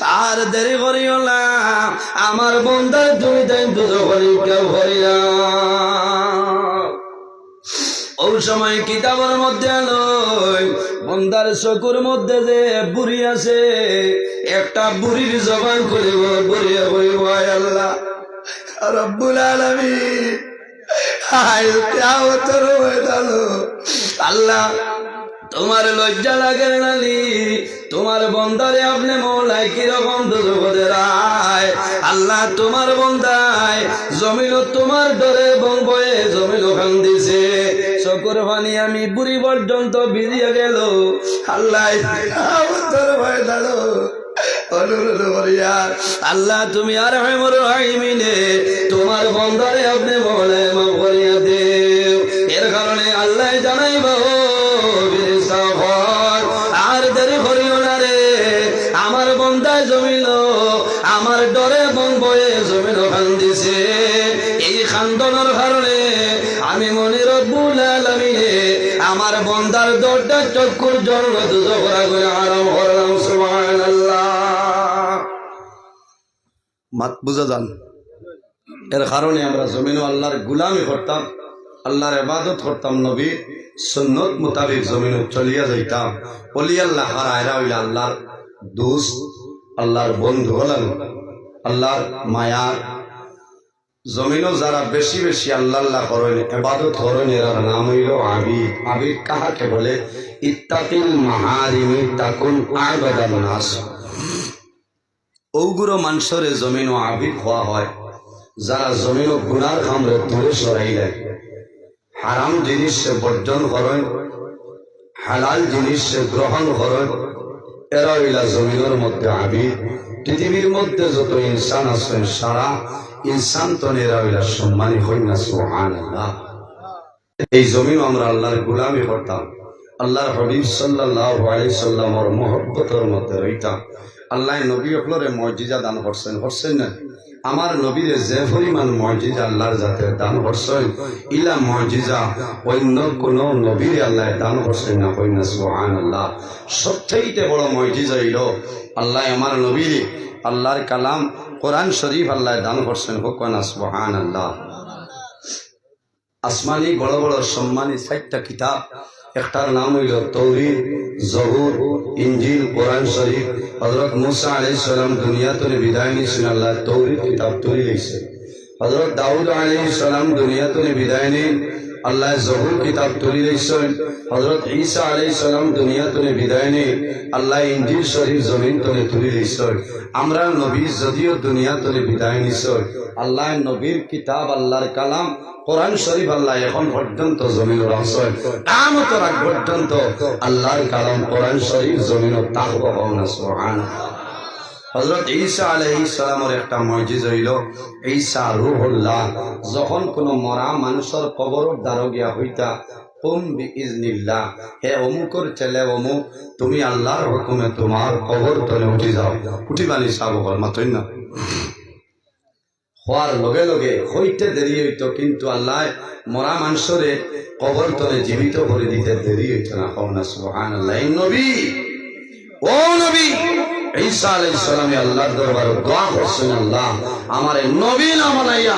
"আর দেরি করিও না, আমার বন্দার দুইটাইন দুজখর হিসাব করিয়া।" অউ সময় কিতাবর মধ্যে আনইন, বন্দার চকুর মধ্যে যে বুড়ি আছে, একটা বুড়ির জবান খুলিবো, বুড়িয়ে কইবো, "আয় আল্লাহ, রব্বুল আলামিন, আয় কিয়ামতর ময়দানো, আল্লাহ, তুমার লজ্জা লাগের না নি? তুমার বন্দারে আপনে মওলায় কিরকম দুজখো দেরায়? আল্লাহ, তুমার বন্দায় জমিনো তুমার ডরে এবং ভয়ে জমিনো কান্দিছে। চকুর পানি আমি বুড়ি পর্যন্ত ভিজিয়া গেলো।" আল্লাহ, কিয়ামতর ময়দানো অনুরোধ করিয়ার, আল্লাহ, তুমি আরহামুর রাহিমিনে, তুমার বন্দারে আপনে মওলায় মাফ করিয়া দেও। এর কারণে আল্লায় জানাইবা, "ও ফিরিস্তা অকল, আর দেরি করিও না রে, আমার বন্দায় জমিনো আমার ডরে এবং ভয়ে জমিনো কান্দিছে। এই কান্দনর কারণে আমি মনি রব্বুল আলামিনে আমার বন্দার দুইটা চক্ষুর জন্য দুজখর আগুন হারাম করলাম।" সুবহানাল্লাহ। মাত বুঝা যার? এর কারণে আমরা জমিনো আল্লাহর গুলামি করতাম, আল্লাহর ইবাদত করতাম, নবীর সুন্নত মোতাবেক জমিনো চলিয়া যাইতাম। অলি আল্লাহ কারা? এরা অইলা আল্লাহর দোস্ত, আল্লাহর বন্ধু, অলা নি? আল্লাহর মায়ার। জমিনো যারা বেশি বেশি আল্লাহ আল্লাহ করইন, ইবাদত করইন, এরার নাম অইলো আবিদ। আবিদ কাহাকে বলে? ইত্তাকিল মাহারিমি তাকুন আবাদান নাস। অউগুরে মানষরে জমিনো আবিদ কওয়া হয়, যারা জমিনো গুনার কামরে দূরে সরাইলাইন, হারাম জিনিসরে বর্জন করইন, হালাল জিনিসরে গ্রহণ করইন, এরা অইলা জমিনর মধ্যে আবিদ। পৃথিবীর মধ্যে যত ইনসান আছইন, সারা ইনসান তনে এরা অইলা সম্মানী। কইন না সুবহানাল্লাহ। এই জমিনো আমরা আল্লাহর গুলামি করতাম, আল্লাহর হাবিব সাল্লাল্লাহু আলাইহি সাল্লামর মহব্বতর মধ্যে রইতাম। আল্লায় নবী অকলরে মুজিজা দান করছইন, করছইন না? আমার নবীরে যে পরিমাণ মুজিজা আল্লার জাতে দান করছইন, ইলা মুজিজা অইন্য কুনু নবীরে আল্লায় দান করছইন না। কইন না সুবহানাল্লাহ। সবচাইতে বড় মুজিজা অইলো আল্লায় আমার নবীরে আল্লার কালাম কোরআন শরীফ আল্লায় দান করছইন। কইন না সুবহানাল্লাহ। আসমানি বড় বড় সম্মানী চাইরটা কিতাব, একটার নাম অইলো তৌরিত, জবুর, ইঞ্জিল, কোরআন শরীফ। হযরত মুসা আলাইহিস সালাম দুনিয়া তনে বিদায় নিছইন, আল্লায় তৌরিত কিতাব তুলি লইছইন। হযরত দাউদ আলাইহিস সালাম দুনিয়া তনে বিদায় নিন, আল্লায় জবুর কিতাব তুলি লইছইন। হযরত ঈসা আলাইহিস সালাম দুনিয়া তনে বিদায় নিন, আল্লায় ইঞ্জিল শরীফ জমিন তনে তুলি লইছইন। আমরার নবী যদিও দুনিয়া তনে বিদায় নিছইন, আল্লায় নবীর কিতাব, আল্লার কালাম কোরআন শরীফ আল্লায় এখন পর্যন্ত জমিনো রাখছইন। কিয়ামতর আগ পর্যন্ত আল্লার কালাম কোরআন শরীফ জমিনো থাকবো। কইন না সুবহানাল্লাহ। হযরত ঈসা আলাইহিস সালামর একটা মুজিজা অইলো, ঈসা রুহুল্লাহ যখন কুনু মরা মানুষর কবরর দ্বারো গিয়া কইতা, "কুম বিইজনিল্লাহ, হে অমুকর ছেলে অমুক, তুমি আল্লার হুকুমে তুমার কবর তনে উঠি যাও।" উঠি বানি সাব অকল মাতইন না। কওয়ার লগে লগে কইতে দেরি অইতো, কিন্তু আল্লায় মরা মানষরে কবর তনে জীবিত করি দিতে দেরি অইতো না। কইন না সুবহানাল্লাহ। এই নবী, ও নবী, ঈসা আলাইহিস সালামে আল্লার দরবারো দোয়া করছইন, "আল্লাহ, আমারে নবী না বানাইয়া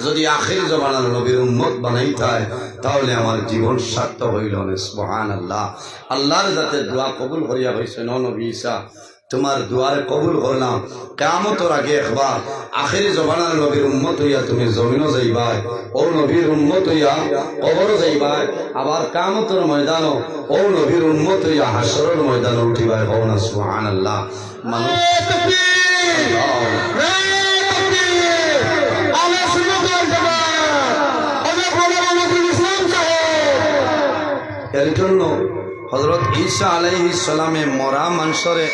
যদি আখির জমানার নবীর উম্মত বানাইতায়, তাহলে আমার জীবন সার্থক অইলো অনে।" সুবহানাল্লাহ। আল্লার জাতে দোয়া কবুল করিয়া কইছইন, "ও নবী ঈসা, তুমার দোয়ারে কবুল করলাম। কিয়ামতর আগে একবার আখেরি জমানার নবীর উম্মত অইয়া তুমি জমিনো যাইবায়, অউ নবীর উম্মত অইয়া কবরো যাইবায়, আবার কিয়ামতর ময়দানো অউ নবীর উম্মত অইয়া হাশরর ময়দানো উঠিবায়।" কও না সুবহানাল্লাহ। মানুষ নারায়ে তাকবীর! নারায়ে তাকবীর! আহলে সুন্নাত ওয়াল জামাত! হযরত মাওলানা নজরুল ইসলাম সাহেব! এর জন্য হযরত ঈসা আলাইহিস সালামে মরা মানষরে,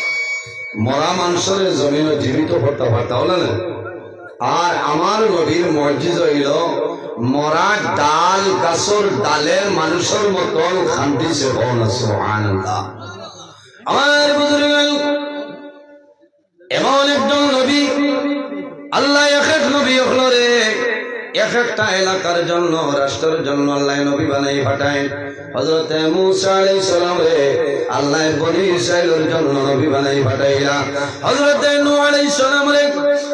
মরা মানষরে জমিনো জীবিত করতা পারতা, অলা না? আর আমার নবীর মুজিজা অইলো মরা ডাল, গাছর ডালে মানুষর মতন কান্দিছে। কও না সুবহানাল্লাহ। আমার বুজুর্গ, এমন একজন নবী, আল্লায় এক এক নবী অকলরে এক একটা এলাকার জন্য, রাষ্ট্রর জন্য আল্লায় নবী বানাই পাঠাইন। হযরতে মুসা আলাইহিস সালামরে আল্লায় বনি ইসরাইলর জন্য নবী বানাই পাঠাইলা। হযরতে নূহ আলাইহিস সালামরে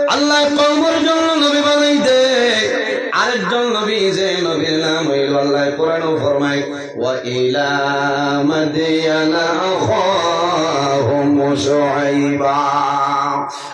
আল্লায় কওমর জন্য নবী বানাই দেয়। আরেকজন নবী, যে নবীর নাম অইলো, আল্লায় কোরআনো ফরমায়, "ওয়া ইলা মাদিয়ানা আখাহুম শুআইবা।"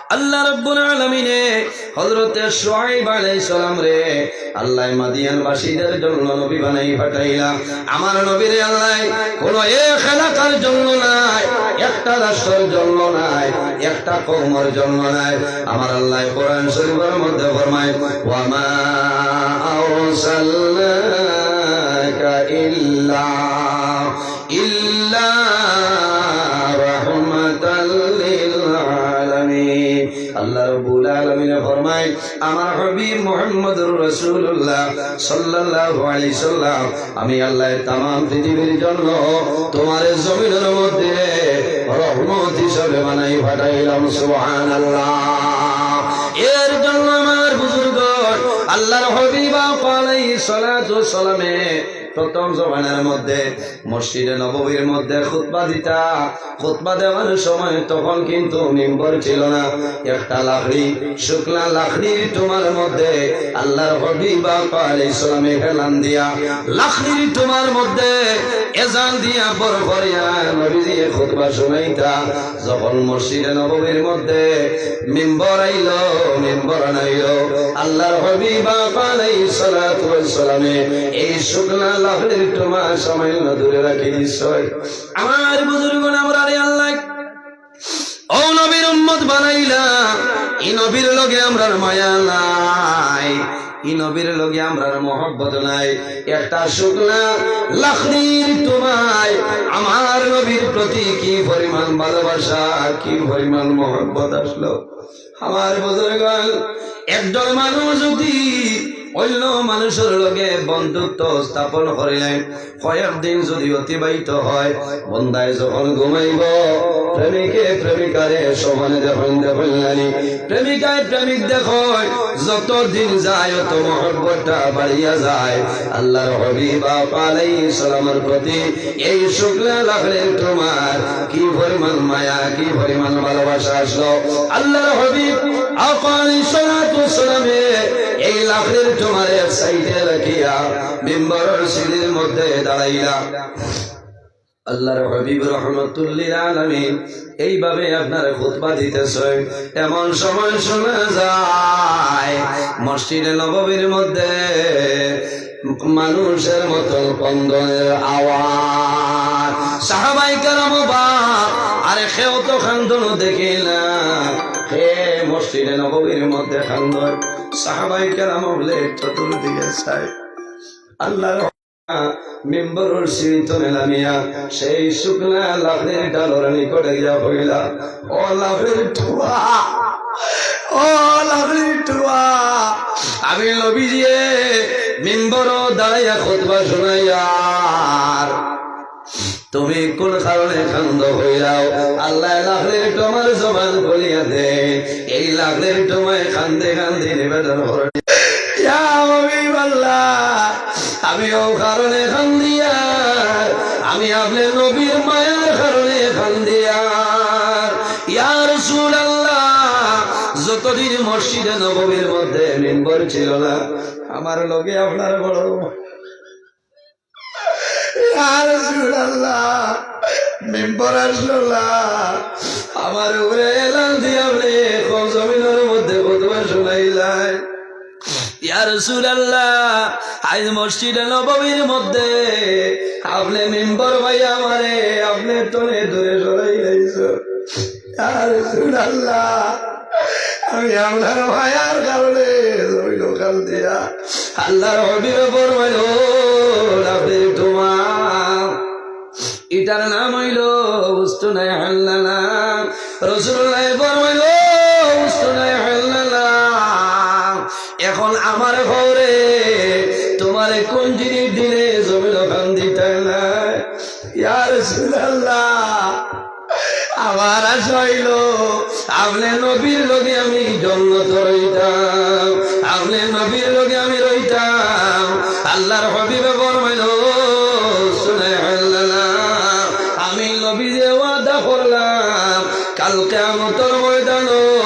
আল্লাহ রাব্বুল আলামিনে হযরতে শুআইব আলাইহিস সালামরে আল্লায় মাদিয়ানবাসীদের জন্য নবী বানাই পাঠাইলা। আমার নবীরে আল্লায় কুনু এক এলাকার জন্য নায়, একটা রাষ্ট্রর জন্য নায়, একটা কওমর জন্য নায়। আমার আল্লায় কোরআন শরীফর মধ্যে ফরমায়, "ওয়া মা আরসালনাকা ইল্লা, ইল্লা রাহমাতাল লিল আলামিন।" আল্লাহ রাব্বুল আলামিনে ফরমায়, আমার হাবিব মুহাম্মদুর রাসূলুল্লাহ সাল্লাল্লাহু আলাইহি সাল্লাম, আমি আল্লায় তামাম পৃথিবীর জন্য তুমারে জমিনর মধ্যে রহমত হিসাবে বানাই পাঠাইলাম। সুবহানাল্লাহ। এর জন্য আমার বুজুর্গ, আল্লাহর হাবিব আলাইহিস সালাতু ওয়াস সালামে প্রথম জমানার মধ্যে মসজিদে নববীর মধ্যে খুতবা দিতা। খুতবা দেওয়ার সময় তখন কিন্তু মিম্বর ছিল না, একটা লাকড়ি, শুকনা লাকড়ির টুমার মধ্যে আল্লাহর হাবিব আলাইহিস সালামে হেলান দিয়া লাকড়ির টুমার মধ্যে এজান দিয়া বড় করিয়া নবীজিয়ে খুতবা শুনাইতা। যখন মসজিদে নববীর মধ্যে মিম্বর আইলো, মিম্বর নাইলো, আল্লাহর হাবিব আলাইহিস সালাতু ওয়াস সালামে এই শুকনা লাকড়ির টুমা সামান্য দূরে রাখি দিছে। আমার বুজুর্গ, আমরারে আল্লায় অউ নবীর উম্মত বানাইলা, ই নবীর লগে আমরার মায়া নাই, ই নবীর লগে আমরার মহব্বত নাই। একটা শুকনা লাকড়ির টুমায় আমার নবীর প্রতি কি পরিমাণ ভালোবাসা, কি পরিমাণ মহব্বত আসলো। আমার বুজুর্গ, একজন মানুষ যদি অন্য মানুষর লগে বন্ধুত্ব স্থাপন করিলেন। কয়েকদিন যদি অতিবাহিত হয়, বন্দায় যখন ঘুমাইব, প্রেমিকে প্রেমিকারে সমানে দেখইন, দেখইন নানি? প্রেমিকায় প্রেমিক দেখইন, যত দিন যায়, অত মহব্বতটা বাড়িয়া যায়। আল্লাহর হাবিব আলাইহিস সালামের প্রতি এই শুকনা লাকড়ির টুমার কি পরিমাণ মায়া, কি পরিমাণ ভালোবাসা আসলো। আল্লাহর হাবিব আকা আলাইহিস সালাতু ওয়াস সালামে এই লাকড়ির টুমারে এক সাইডে রাখিয়া মিম্বরর সিঁড়ির মধ্যে দাঁড়াইলা। আল্লাহর হাবিব রহমাতুল লিল আলামিন এইভাবে আপনার খুতবা দিতেছে। এমন সময় শোনা যায় মসজিদে নববীর মধ্যে মানুষের মতন কন্দনের আওয়াজ। সাহাবাই কেরাম অবাক, আরে কেউ তো কান্দন দেখি না, কে মসজিদে নববীর মধ্যে কান্দন? সাহাবাই কেরাম বলে চতুর্দিকে চাই, আল্লাহর মিম্বরর সিঁড়ি তনে নামিয়া সেই শুকনা লাকড়ির ডালর নিকটে গিয়া কইলা, "ও লাকড়ির টুমা, ও লাকড়ির টুমা, আমি নবীজিয়ে মিম্বরো দাঁড়াইয়া খুতবা শুনাইয়ার, তুমি কোন কারণে কান্দো কইলাও?" আল্লায় লাকড়ির টুমার জবান খুলিয়া দেইন। এই লাকড়ির টুমায় কান্দি কান্দি নিবেদন করে, ইয়া হাবিবাল্লাহ, আমি অউ কারণে কান্দিয়ার, আমি আপনে নবীর মায়ার কারণে কান্দিয়ার। ইয়া রাসূলুল্লাহ, যতদিন মসজিদে নববীর মধ্যে মিম্বর ছিল না, আমার লগে আপনার বড় ইয়া রাসূলুল্লাহ, মিম্বর আসলো না, আমার উপরে এলান দিয়া আপনে কোন জমিনর মধ্যে খুতবা শুনাইলাই? ইয়া রাসূলুল্লাহ, আইজ মসজিদে নববীর মধ্যে আপনে মিম্বর পাইয়া আমারে আপনে তনে দূরে সরাই লাইছো। ইয়া রাসূলুল্লাহ, আমি আপনার মায়ার কারণে জমিনো কান্দিয়ার। আল্লাহর হাবিবে ফরমাইল, "ও লাকড়ির টুমা, ইটার নাম অইলো উস্তুনায়ে হাল্লালা।" রাসূলুল্লায় ফরমাইল, "ও উস্তুনায়ে হাল্লালা, এখন আমারে কও রে, তুমারে কোন জিনিস দিলে জমিনো কান্দিতায় নায়?" ইয়া রাসূলুল্লাহ, আমার আশা অইলো আপনে নবীর লগে আমি জন্নতো রইতাম, আপনে নবীর লগে আমি রইতাম। আল্লাহর হাবিবে ফরমাইল, "ও উস্তুনায়ে হাল্লালা, আমি নবীয়ে ওয়াদা করলাম, কাল কিয়ামতর ময়দানো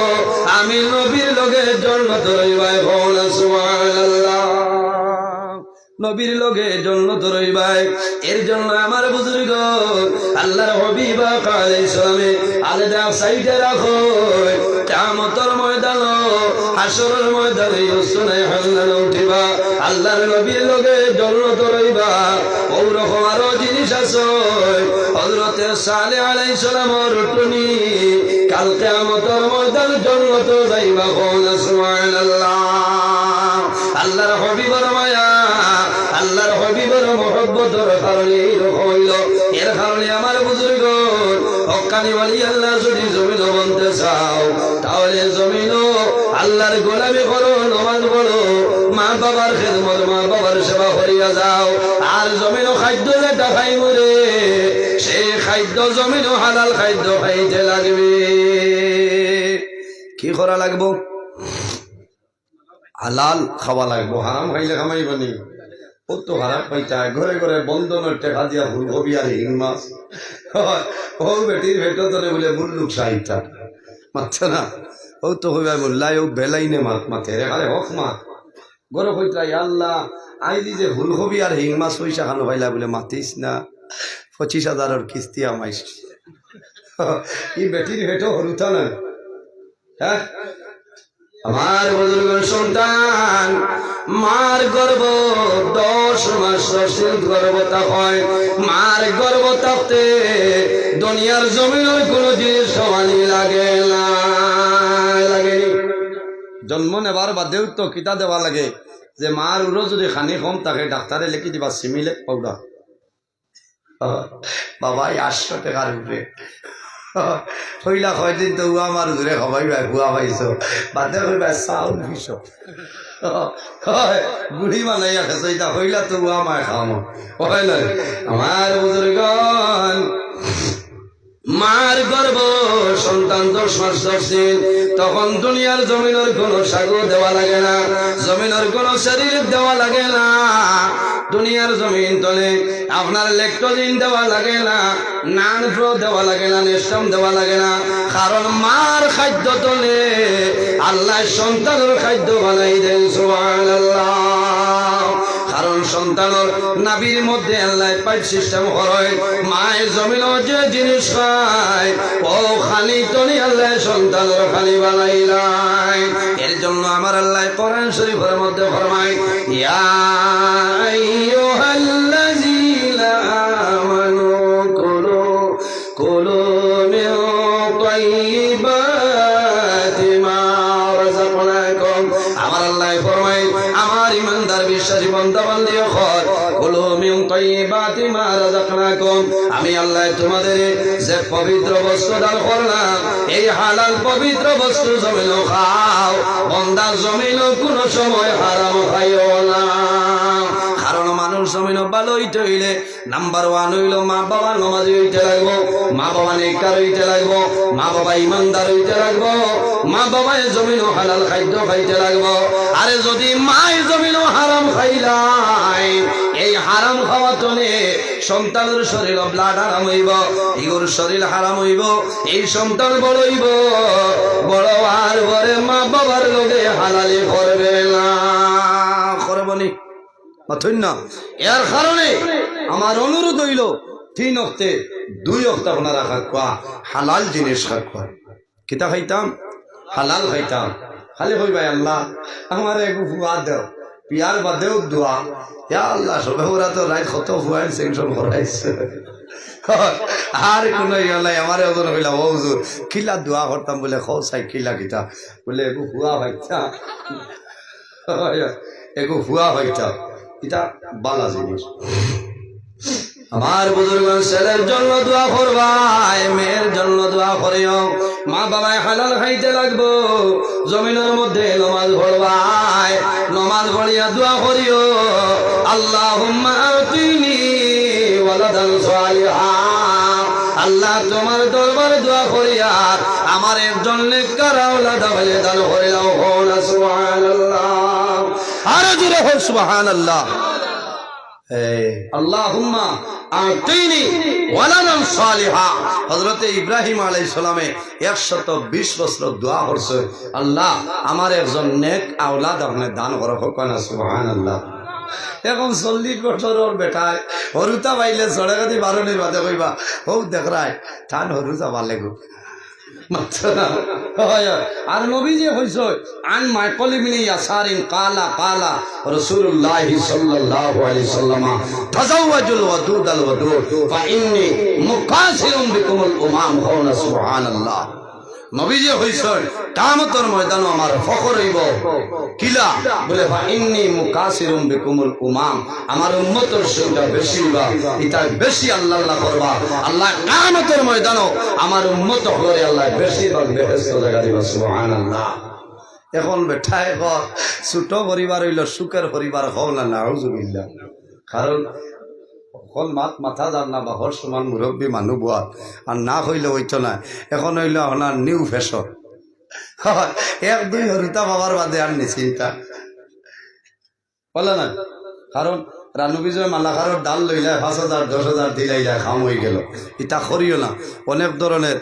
আমি নবীর লগে জন্নতো রইবায়।" কও না সুবহানাল্লাহ। নবীর লগে জন্নতো রইবায়। এর জন্য আমার বুজুর্গ, আল্লাহর হাবিব আকা আলাইহিস সালামে আলাদা সাইডে রাখইন। কিয়ামতর ময়দানো, হাশরর ময়দানো উস্তুনায়ে হাল্লালা উঠিবা, আল্লাহর নবীর লগে জন্নতো রইবা। অউ রকম আরো জিনিস আছে। হযরতে সালেহ আলাইহিস সালামর টুনি কাল কিয়ামতর ময়দান জন্নতো যাইবা। কও না সুবহানাল্লাহ। আল্লাহর হাবিবর মায়া, আল্লাহর হাবিবর মহব্বতর কারণে এই রকম অইলো। এর কারণে আমার বুজুর্গ, হক্কানি ওয়ালি আল্লাহ যদি জমিনো বনতে চাও, তাহলে জমিনো আল্লাহর গোলামি করো, নমাজ পড়ো, মা বাবার খেদমত, মা বাবার সেবা করিয়া যাও। আর জমিনো খাদ্য যেটা খাইমু রে, সেই খাদ্য জমিনো হালাল খাদ্য খাইতে লাগবে। কি করা লাগবো? হালাল খাওয়া লাগবো, হারাম খাইলে কামাইবো নি? অউ তো হারাম পাইতা, ঘরে ঘরে বন্ধনর টেকা দিয়া ফুলকপি আর হিং মাছ। অউ বেটির পেটো ধরে বুলে মুল্লুক সাইতা। মাততো না। অউ তো কইবা মোল্লায় অউ বেলাইনে মাত মাতে, রে আরে হক মাত। ঘরে কইতরা, "ইয়া আল্লাহ, আইজ যে ফুলকপি আর হিং মাছ পয়সা খানো পাইলা বুলে মাতিস না, পঁচিশ হাজারর কিস্তি আমাইস।" ই বেটির পেটো হরুতা না। হ্যাঁ? আমার বুজুর্গ সন্তান, মার গর্ভ দশ মাস দশ দিন গর্ভ থাকইন, মার গর্ভ থাকতে দুনিয়ার জমিনর কোনো জিনিস খাওয়ানি লাগে না, লাগেনি? জন্ম নেবার বাদেউ তো কিতা দেওয়া লাগে, যে মার উরো যদি খানি কম থাকে, ডাক্তারে লেখি দিবা সিমিলেট পাউডার। বাবা, এই আটশো টেকার উপরে। কইলা কয়দিন তো উয়া আমার জুরে খাবাই ভাই, বুয়া পাইছো। বাদে কইবা চাউল পিছো। হয়, গুড়ি বানাইয়া খাইছো, ইটা কইলা তো উয়া মায় খাওয়ানো। হয় না? আমার বুজুর্গন, মার গর্ভ সন্তান দশ মাস দশ দিন, তখন দুনিয়ার জমিনর কোনো সাগু দেওয়া লাগে না, জমিনর কোনো সেরিলিক দেওয়া লাগে না, দুনিয়ার জমিন তনে আপনার ল্যাকটোজেন দেওয়া লাগে না, নান ফ্লো দেওয়া লাগে না, নেস্টাম দেওয়া লাগে না, কারণ মার খাদ্য তনে আল্লায় সন্তানর খাদ্য বানাই দেন। সুবহানাল্লাহ। কারণ সন্তানর নাভির মধ্যে আল্লায় পাইপ সিস্টেম করইন, মায় জমিনো যে জিনিস খায়, অউ খানি তনে আল্লায় সন্তানর খানি বানাইলাইন। এর জন্য আমার আল্লায় কোরআন শরীফর মধ্যে ফরমাইন, ইয়া আইয়ুহাল্লাযীনা আমানু কুলু, কুলু মিন তাইয়্যিবাতি মা রাযাকনাকুম। আমার আল্লায় ফরমাইন, আমার ইমানদার বিশ্বাসী বান্দা বান্দি অকল, কুলু মিন তাইয়্যিবাতি মা রাযাকনাকুম। আমি আল্লায় তোমাদেরে যে পবিত্র বস্তু দান করলাম, এই হালাল পবিত্র বস্তু জমিনো খাও, বন্দা জমিনো কোনো সময় হারাম খাইও না। কারণ মানুষ জমিনো ভালা অইতে অইলে নাম্বার ওয়ান অইলো মা বাবা নমাজি অইতে লাগবো, মা বাবা নেককার অইতে লাগবো, মা বাবা ইমানদার অইতে লাগবো, মা বাবায় জমিনো হালাল খাদ্য খাইতে লাগবো। আরে যুদি মায় জমিনো হারাম খাইলাইন, এই হারাম খাওয়া তনে সন্তানর শরীলো ব্লাড হারাম অইবো, ইগুর শরীল হারাম অইবো, এই সন্তান বড় অইবো, বড় অওয়ার পরে মা বাবার লগে হালালি করবে না। করবো নি? মাতইন না। এর কারণে আমার অনুরোধ অইলো, তিন অক্তে দুই অক্ত আপনারা খাউক্কা, হালাল জিনিস খাউক্কা। কিতা খাইতাম? হালাল খাইতাম। খালি কইবায়, "আল্লাহ, আমারে এগু ফুয়া দেও।" বিয়ার বাদেও দোয়া, "ইয়া আল্লাহ, সবে বরাতর রাইত কত ফুয়াইন sanction করাইছে।" আর কুনু ইয়ে নাই, আমারে একজনে কইলা, "ও হুজুর, কিলা দোয়া করতাম?" বুলে, "কও চাই কিলা কিতা?" বুলে, "এগু ফুয়া পাইতাম।" এগু ফুয়া পাইতাম, ইটা বালা জিনিস। আমার বুজুর্গ, ছেলের জন্য দোয়া করবায়, মেয়ের জন্য দোয়া করিও। মা বাবায় হালাল খাইতে লাগবো, জমিনর মধ্যে নমাজ পড়বায়, নমাজ পড়িয়া দোয়া করিও, আল্লাহুম্মা আতিনি ওয়ালাদান সালিহা। আল্লাহ, তোমার দরবারে দোয়া করিয়ার আমার একজন নেককার আওলাদ আমারে দান করিলাও। কও না সুবহানাল্লাহ। আরো জোরে কও সুবহানাল্লাহ। এই, আল্লাহুম্মা আতিনি ওয়ালাদান সালিহা। হযরতে ইব্রাহিম আলাইহিস সালামে একশত বিশ বছর দোয়া করছে, "আল্লাহ, আমারে একজন নেক আওলাদ আপনে দান করো।" কও না সুবহানাল্লাহ। এখন চল্লিশ বছরর বেটায় হুরুতা পাইলে ছড়ে গাদি বারনির বাদে কইবা, "ও দেখরায়, তান হুরু যাবা লাগবো।" মাতরা। হয়, হয়। আর নবীজিয়ে কইছইন, আন মাইকাল ইবনে ইয়াসারিন ক্বালা, ক্বালা রাসূলুল্লাহি সাল্লাল্লাহু আলাইহি ওয়াসাল্লাম, "তাজাওয়াজুল ওয়াদুদাল ওয়াদুদ, ফা ইন্নী মুকাসিরুম বিকুমুল উমাম।" কও না সুবহানাল্লাহ। নবীজিয়ে কইছইন, "কিয়ামতর ময়দানো আমার ফখর অইবো।" কিলা? বুলে, "ফা ইন্নী মুকাসিরুম বিকুমুল উমাম।" আমার উম্মতর সংখ্যা বেশি অইবা, ইতা বেশি আল্লাহ আল্লাহ করবা। আল্লাহ কিয়ামতর ময়দানো আমার উম্মত অকলরে আল্লাহ বেশিরভাগ বেহেশতো জাগা দিবা। সুবহানাল্লাহ। এখন বেটায় কয়, ছোট পরিবার অইলো সুখের পরিবার, কও না, নাউজুবিল্লাহ। কারণ হকল মাত মাতা যার না বা হর সমান মুরব্বী মানু বওয়াত, আর না কইলে অইতো না। এখন অইলো আপনার new fashion। এক দুই হুরুতা পাওয়ার বাদে আর নিশ্চিন্তা। বুঝলা না? কারণ রানু বিজয় মালাকারর ডাল লইলায় পাঁচ হাজার, দশ হাজার দিলাইলায়, কাম অইগেলো। ইতা করিও না। অনেক ধরনের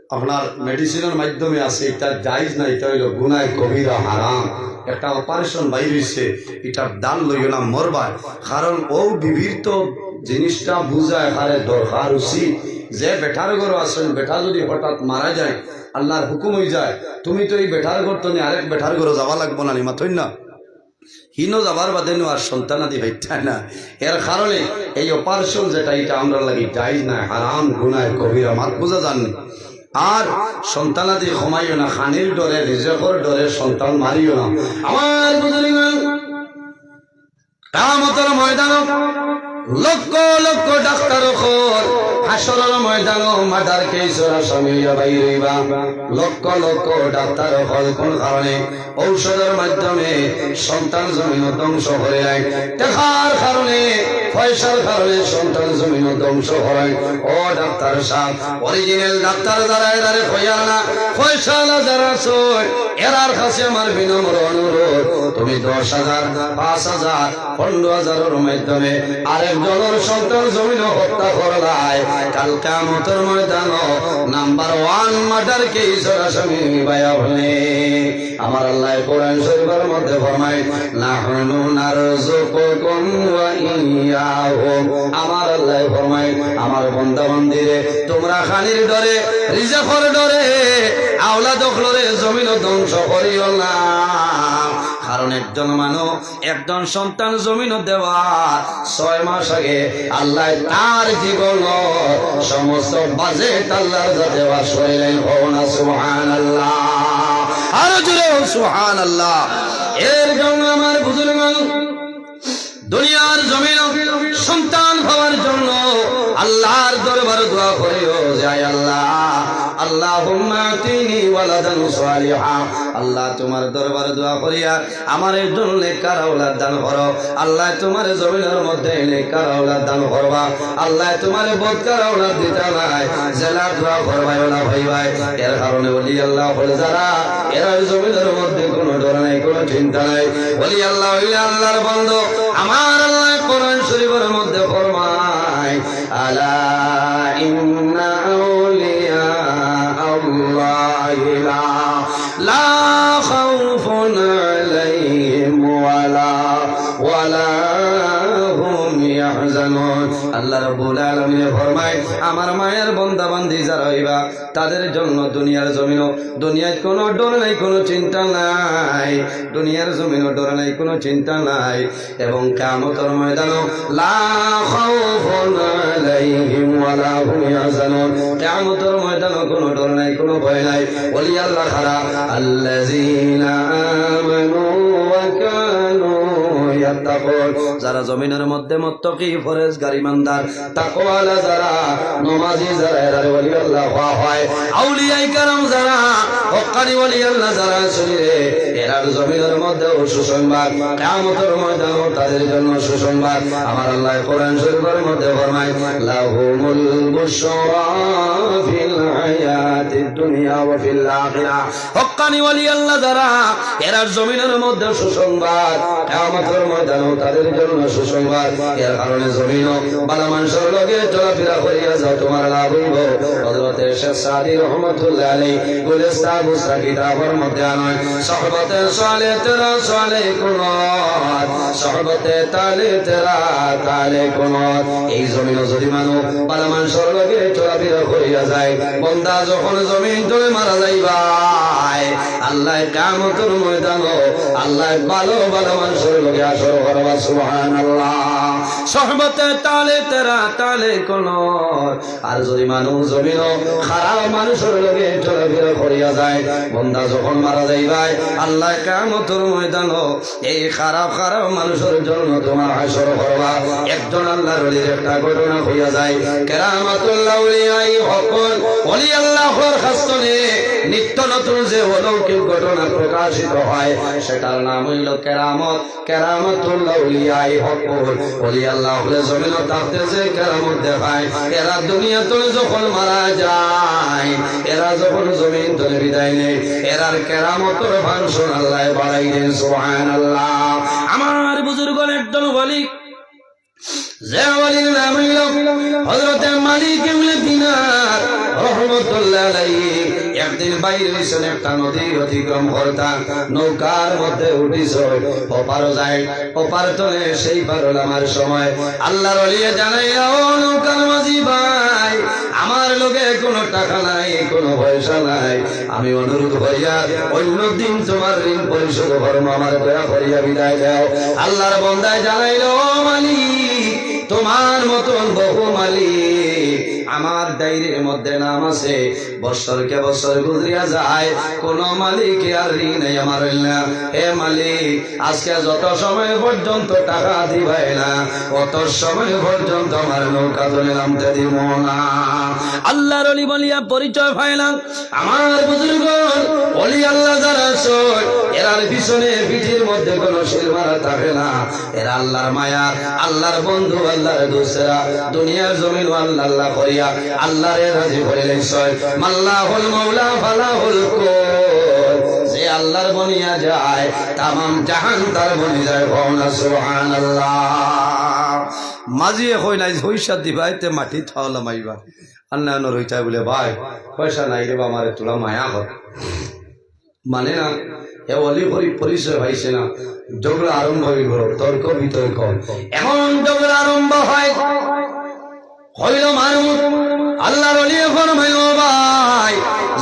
আপনার মেডিসিনর মাধ্যমে আছে, ইতা জায়েজ না, ইতা অইলো গুনায়ে কবিরা, হারাম। একটা operation বাইর অইছে, ইতার ডাল লইও না, মরবায়। কারণ অউ বিবির তো জিনিসটা বুঝা একারে দরকার উচিত। যে বেটার ঘরো আছইন, বেটা যুদি হঠাৎ মারা যায়, আল্লাহর হুকুম অইযায়, তুমি তো ই বেটার ঘর তনে আরেক বেটার ঘরো যাওয়া লাগবো না নি, মাতইন না? হিনো যাবার বাদে নু আর সন্তানাদি পাইতায় না। এর কারণে এই operation যেটা, ইটা আমরার লাগি জায়েজ নায়, হারাম, গুনায়ে কবিরা, মাত বুঝা যার নি? আর সন্তানাদি কমাইও না, খানির ডরে, রিজেকর ডরে সন্তান মারিও না। আমার বুজুর্গ, কিয়ামতর ময়দানো লক্ষ লক্ষ ডাক্তার অকল হাশরর ময়দানো মার্ডার কেসর আসামি অইয়া বাইর অইবা। লক্ষ লক্ষ ডাক্তার অকল কুন কারণে? ঔষধর মাধ্যমে সন্তান জমিনো ধ্বংস করিলাইন। টেকার কারণে, পয়সার কারণে সন্তান জমিনো ধ্বংস করাইন। ও ডাক্তার সাব, অরিজিনাল ডাক্তার যারা, এরারে কইয়ার না, পয়সাআলা যারা আছইন, এরার কাছে আমার বিনম্র অনুরোধ, তুমি দশ হাজার, পাঁচ হাজার, পনরো হাজারর মাধ্যমে আরেকজনর সন্তান জমিনো হত্যা করলায়, কাল কিয়ামতর ময়দানো নাম্বার ওয়ান মার্ডার কেসর আসামি অইবায় আপনে। আমার আল্লায় কোরআন শরীফর মধ্যে ফরমাইন, "নাহনু নারযুকুকুম ওয়া ইয়াহুম।" আমার আল্লায় ফরমাইন, "আমার বান্দা বান্দিরে, তুমরা খানির ডরে, রিজিকর ডরে, আওলাদ অকলরে জমিনো ধ্বংস করিও না।" কারণ একজন মানুষ, একজন সন্তান জমিনো দেওয়া ছয় মাস আগে আল্লায় তার জীবন সমস্ত বাজেট আল্লাহর যাতে ওয়াশ করিলাইন। কও না সুবহানাল্লাহ। আরো জোরে কও সুবহানাল্লাহ। এর জন্য আমার বুজুর্গ, দুনিয়ার জমিনো সন্তান পাওয়ার জন্য আল্লাহর দরবারে দোয়া করিও যে, "আয় আল্লাহ, আল্লাহুম্মা আতিনি ওয়ালাদান সালিহা।" আল্লাহ, তুমার দরবারে দোয়া করিয়ার আমারে একজন নেককার আওলাদ দান করো। আল্লায় তুমারে জমিনর মধ্যে নেককার আওলাদ দান করবা। আল্লায় তুমারে বদকার আওলাদ দিতা নায়। যেলা দোয়া করবায়, অলা পাইবায়। এর কারণে ওলি আল্লাহ অকল যারা, এরার জমিনর মধ্যে কুনু ডর নাই, কুনু চিন্তা নাই। ওলি আল্লাহ অইলে আল্লাহর বন্দা। আমার আল্লায় কোরআন শরীফর মধ্যে ফরমাইন, "আলা ইন্না আউলিয়া আল্লাহি লা, লা খাউফুন আলাইহিম ওয়ালা, ওয়ালা হুম ইয়াহজানুন।" আল্লাহ রাব্বুল আলামিনে ফরমাইন, আমার মায়ার বন্দা বান্দি যারা অইবা, তাদের জন্য দুনিয়ার জমিনো, দুনিয়াত কুনু ডর নাই, কুনু চিন্তা নাই, দুনিয়ার জমিনো ডর নাই, কুনু চিন্তা নাই। এবং কিয়ামতর ময়দানো লা খাউফুন আলাইহিম ওয়ালা হুম ইয়াহজানুন, কিয়ামতর ময়দানো কুনু ডর নাই, কুনু ভয় নাই। ওলি আল্লাহ কারা? আল্লাযীনা আমানু ওয়া কানু ইয়াত্তাকুন, যারা জমিনর মধ্যে মুত্তাকি, পরহেজগার, ইমানদার, তাকওয়ালা যারা, নমাজি যারা, এরারে ওলি আল্লাহ কওয়া হয়। আউলিয়ায়ে কেরাম যারা, হক্কানি ওলি আল্লাহ যারা আছইন রে, এরার জমিনর মধ্যেও সুসংবাদ, কিয়ামতর ময়দানও তাদের জন্য সুসংবাদ। আমার আল্লাহ কোরআন শরীফর মধ্যে ফরমাইন, "লাহুমুল বুশরা ফিল হায়াতিদ দুনিয়া ওয়া ফিল আখিরা।" হক্কানি ওলি আল্লাহ যারা, এরার জমিনর মধ্যে সুসংবাদ, কিয়ামতর ময়দানও তাদের জন্য সুসংবাদ। এর কারণে জমিনো ভালা মানষর লগে চলাফিরা করিয়া যাও, তুমার লাভ অইবো। হযরতে শেখ সাদী রহমতুল্লাহ আলাইহি গুলিস্তান বুসরা কিতাবর মধ্যে আনইন, "সোহবতে সালেহ তেরা সালেহ কুনত, সোহবতে তালেহ তেরা তালেহ কুনত।" এই জমিনো যদি মানুষ ভালা মানষর লগে চলাফিরা করিয়া যায়, বন্দা যখন জমিন তনে মারা যাইবায়, আল্লায় কিয়ামতর ময়দানো আল্লায় ভালা ভালা মানষর লগে হাশর করবা। সুবহানাল্লাহ। সোহবতে তালেহ তেরা তালেহ কুনত। আর যদি মানুষ জমিনো খারাপ মানষর লগে চলাফিরা করিয়া যায়, বন্দা যখন মারা যাইবায়, আল্লায় কিয়ামতর ময়দানো এই খারাপ খারাপ মানষর জন্য তুমার হাশর করবা। একজন আল্লাহর ওলির একটা ঘটনা কইয়া যায়, কেরামাতুল আউলিয়ায়ে হক্কন, ওলি আল্লাহর কাছ তনে নিত্য নতুন যে অলৌকিক ঘটনা প্রকাশিত হয়, সেটার নাম অইলো কেরামত। কেরামাতুল আউলিয়ায়ে হক্কন, ওলি আল্লাহ অকলে জমিনো থাকতে যে কেরামত দেখায়, এরা দুনিয়া তনে যখন মারা যায়, এরা যখন জমিন তনে বিদায় নেয়, এরার কেরামতর function আল্লায় বাড়াই দেইন। সুবহানাল্লাহ। আমার বুজুর্গ একজন ওলি, যে ওলির নাম অইলো হযরতে মালিক ইবনে দিনার রহমতুল্লাহ আলাইহি। একদিন বাইর অইছইন একটা নদী অতিক্রম করতা, নৌকার মধ্যে উঠিছইন, ওপারো যাইন, ওপার তনে সেই পারো লামার সময় আল্লাহর ওলিয়ে জানাইলা, "ও নৌকার মাঝি ভাই, আমার লগে কুনু টেকা নাই, কুনু পয়সা নাই, আমি অনুরোধ করিয়ার অইন্য দিন তুমার ঋণ পরিশোধ করমু, আমারে দয়া করিয়া বিদায় দেও।" আল্লাহর বন্দায় জানাইলো, "ও মালিক, তুমার মতন বহু মালিক আমার ডায়েরির মধ্যে নাম আছে, বছরকে বছর গুজরিয়া যায়, কোনো মালিকে আর ঋণ নাই আমার অইল না। হে মালিক, আজকে যত সময় পর্যন্ত টাকা দিবায় না, অত সময় পর্যন্ত আমার নৌকা তলে নামতে দিব না। আল্লাহর অলি বলিয়া পরিচয় পাইলাম। আমার বুজুর্গ, অলি আল্লাহ যারা আছে, এরার পিছনে পিঠির মধ্যে কোনো সিল মারা থাকে না। এরা আল্লাহর মায়া, আল্লাহর বন্ধু, আল্লাহর দোস্তেরা, দুনিয়ার জমিনও আল্লাহ আল্লাহ করিয়া আল্লাহরে রাজি করিলাইছে। মাল্লাহুল মাওলা ফালাহুল কুল। যে আল্লাহর বনিয়া যায়, তামাম জাহান তার বনি যায়। কও না সুবহানাল্লাহ। মাঝিয়ে কইন, "আইজ পয়সা দিবায় তে মাটিত পাও লামাইবা।" আর না, না রইতায় বলে, "ভাই, পয়সা নাই রে বা, আমারে তোরা মায়া কর।" মানে না, এ অলি গরিব পরিচয় পাইছে না, ঝগড়া আরম্ভ হইল, তর্ক বিতর্ক, এমন ঝগড়া আরম্ভ হয়, হইল মারমুর। আল্লাহর অলি ফরমাইল, "ও ভাই,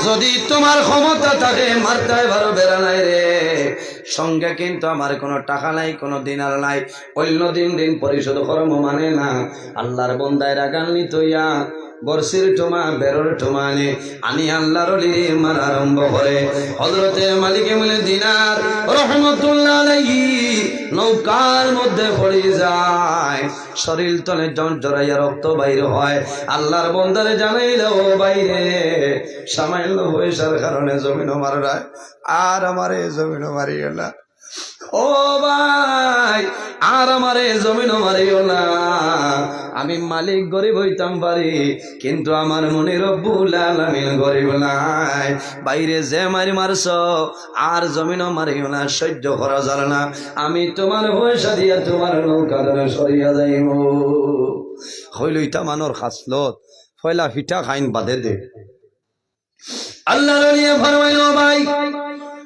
যদি তোমার ক্ষমতা থাকে, মারতায় পারো, বেড়া নাই রে, সঙ্গে কিন্তু আমার কোনো টাকা নাই, কোনো দিনার নাই, অন্য দিন ঋণ পরিশোধ করমু।" মানে না, আল্লাহর বন্দায় রাগান্বিত হইয়া বড়শির টুমা, বেড়র টুমা আনে, আনি আল্লাহর অলিরে মারা আরম্ভ করে। হযরতে মালিক ইবনে দিনার রহমতুল্লাহ আলাইহি নৌকার মধ্যে পড়ি যায়, শরীর তনে জড় জড়াইয়া রক্ত বাইর হয়। আল্লাহর বন্দারে জানাইল, "ও ভাইরে, সামান্য পয়সার কারণে জমিনও মাররায়, আর আমারে জমিনও মারিও না।" ও ভাই, আর আমারে জমিনও মারিও না। আমি মালিক গরিব হইতাম পারি, কিন্তু আমার মনে রব্বুল আলামিন গরিব নাই। ভাইরে, যে মাইর মারছো, আর জমিনও মারিও না, সহ্য করা যায় না। আমি তোমার পয়সা দিয়া তোমার নৌকা ধরে সরিয়া যাইমু। হইল ইতা মানর খাসলত, পয়লা ফিটা খাইন বাদে দে। আল্লাহর অলিয়ে ফরমাইল, "ভাই,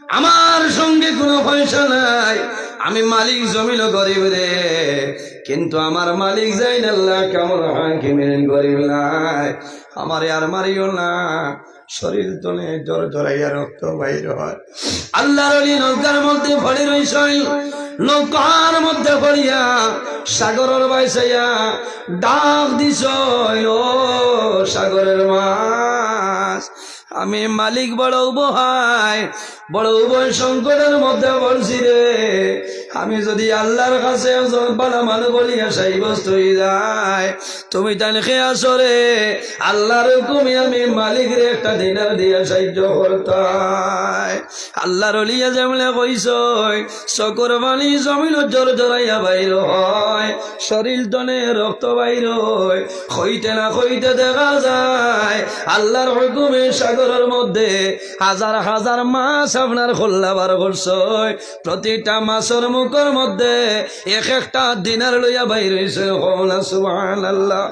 আমার সঙ্গে কোনো পয়সা নাই, আমি মালিক জমিনও গরিব রে, কিন্তু আমার মালিক জাইনাল্লাহ কামরুল হাকিম গরিব নাই, আমারে আর মারিও না।" শরীর তনে জড় জড়াইয়া রক্ত বাইর হয়। আল্লাহর অলি নৌকার মধ্যে পড়ি রইছইন, নৌকার মধ্যে পড়িয়া সাগরর বায় চাইয়া ডাক দিছইন, "ও সাগরের মাছ, আমি মালিক বড় অসহায়, বড় অসহায় সংকটের মধ্যে পড়ছি রে। আমি যদি আল্লাহর কাছে একজন ভালা মানুষ বলিয়া সাব্যস্ত হই যায়, তুমি তাইন কে আছো রে? আল্লাহর হুকুমে আমি মালিকরে একটা দিনার দিয়া সাহায্য করতায়।" আল্লাহর অলিয়ে যেমনে কইছইন, চকুর পানি জমিনও জড় জড়াইয়া বাইর হয়, শরীর তনে রক্ত বাইর হয়, কইতে না কইতে দেখা যায় আল্লাহর হুকুমে সাগরর মধ্যে হাজার হাজার মাছ আপনার কল্লা বার করছইন। প্রতিটা মাছর মুখর মধ্যে এক একটা দিনার লইয়া বাইর হইছে। কও না সুবহানাল্লাহ।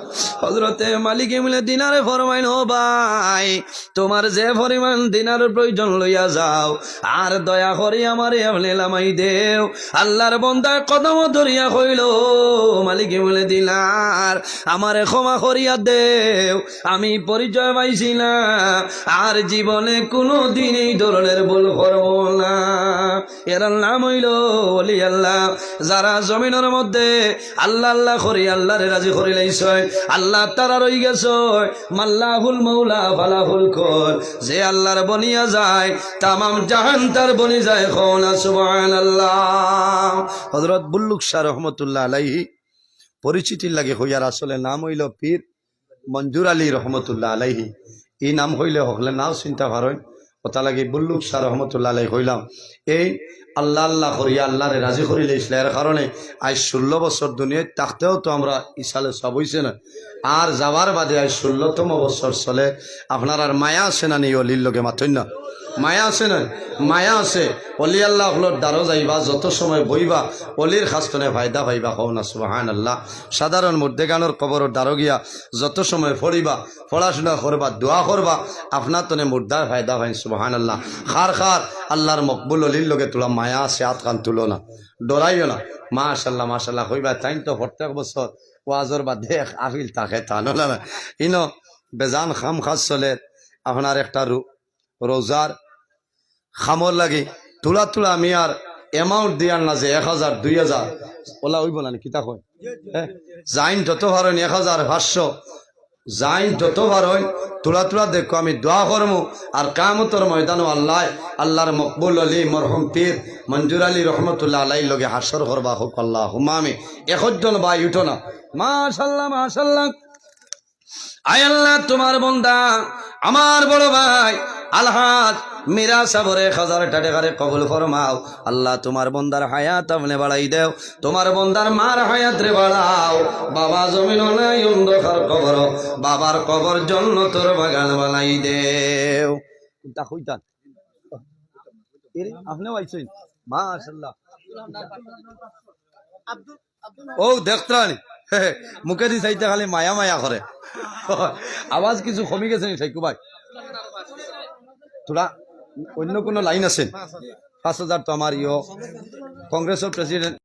হযরতে মালিক ইবনে দিনারে ফরমাইন, "ও ভাই, তোমার যে পরিমাণ দিনার প্রয়োজন লইয়া যাও, আর দয়া করি আমারে আপনে লামাই দেও।" আল্লাহর বন্দায় কদম ধরিয়া কইল, "ও মালিক ইবনে দিনার, আমারে ক্ষমা করিয়া দেও, আমি পরিচয় পাইছি না, আর জীবনে কোনো দিন এই ধরনের ভুল করব না।" এরার নাম হইল অলি আল্লাহ। যারা জমিনর মধ্যে আল্লাহ আল্লাহ করি আল্লাহরে রাজি করি লাইছইন, আল্লাহ তারা রই গেছইন। মাল্লাহুল মাওলা ফালাহুল কুল। যে আল্লাহর বনিয়া যায়, তামাম জাহান তার বনি যায়। কও না সুবহানাল্লাহ। হযরত বুল্লুক শাহ রহমতুল্লাহ আলাইহি পরিচিতির লাগি কইয়ার, আসলে নাম হইল পীর মঞ্জুর আলী রহমতুল্লাহ আলাইহি। এই নাম হইলে হকলে নাও চিনতা পারইন, ওটা লাগি বুল্লুক শাহ রহমতুল্লাহ আলাইহি কইলাম। এই আল্লাহ আল্লাহ করিয়া আল্লাহরে রাজি করি লাইছলা, এর কারণে আজ ষোলো বছর দুনিয়াত থাকতেও তো আমরা ইসালে সব হইছে না, আর যাওয়ার বাদে আজ ষোলোতম বছর চলে। আপনার আর মায়া আছে না নি অলির লগে? মাতইন না, মায়া আছে না? মায়া আছে। অলি আল্লাহ অকলর দ্বারো যাইবা, যত সময় বইবা, অলির কাছ তনে ফায়দা পাইবা। কও না সুবহানাল্লাহ। সাধারণ মুর্দেগানর কবরর দ্বারো গিয়া যত সময় পড়িবা, পড়াশোনা করবা, দোয়া করবা, আপনার তনে মুর্দায় ফায়দা পাইন। সুবহানাল্লাহ। কার কার আল্লাহর মকবুল অলির লগে থুড়া মায়া আছে, আত খান তুলো না, ডরাইও না। মাশাল্লাহ, মাশাল্লাহ কইবা, তাইন তো প্রত্যেক বছর ওয়াজর বাদে এক আপিল থাকে, তা নলা না। ইনো বেজান কাম কাজ চলে, আপনার একটা রু-, রোজার কামর লাগি থুড়া থুড়া আমি আর amount দিয়ার না যে এক হাজার, দুই হাজার, ওলা অইব না নি, কিতা কয়? হ্যাঁ? যাইন যত পারইন এক হাজার পাঁচশো, যাইন যত পারইন, থুড়া থুড়া দেখো, আমি দোয়া করমু। আর কিয়ামতর ময়দানো আল্লায়, আল্লার মকবুল অলি, মরহুম পীর মঞ্জুর আলী রহমতুল্লাহ আলাইহির লগে হাশর করবা, কউক্কা আল্লাহুম্মা আমিন। একজন ভাই উঠো না। মাশাআল্লাহ, মাশাআল্লাহ। আয় আল্লাহ, তুমার বন্দা, আমার বড় ভাই আলহাজ মিরা সাবরে এক হাজার টেকারে কবুল ফরমাও। আল্লাহ, তুমার বন্দার হায়াত আপনে বাড়াই দেও, তুমার বন্দার মার হায়াতরে বাড়াও। বাবা জমিনো নাই, অন্ধকার কবর, বাবার কবর জন্নতর বাগান বানাই দেও। কুনটা কইতা? এরে, আপনেও আইছইন? মাশাআল্লাহ। ও, দেখত্রানি। মুখেদি চাইতে খালি মায়া মায়া করে। আওয়াজ কিছু কমি গেছে নি, সাইকু ভাই? থুড়া অন্য কুনু লাইন আছে? পাঁচ হাজার তো আমার ইয়ো, কংগ্রেসর প্রেসিডেন্ট।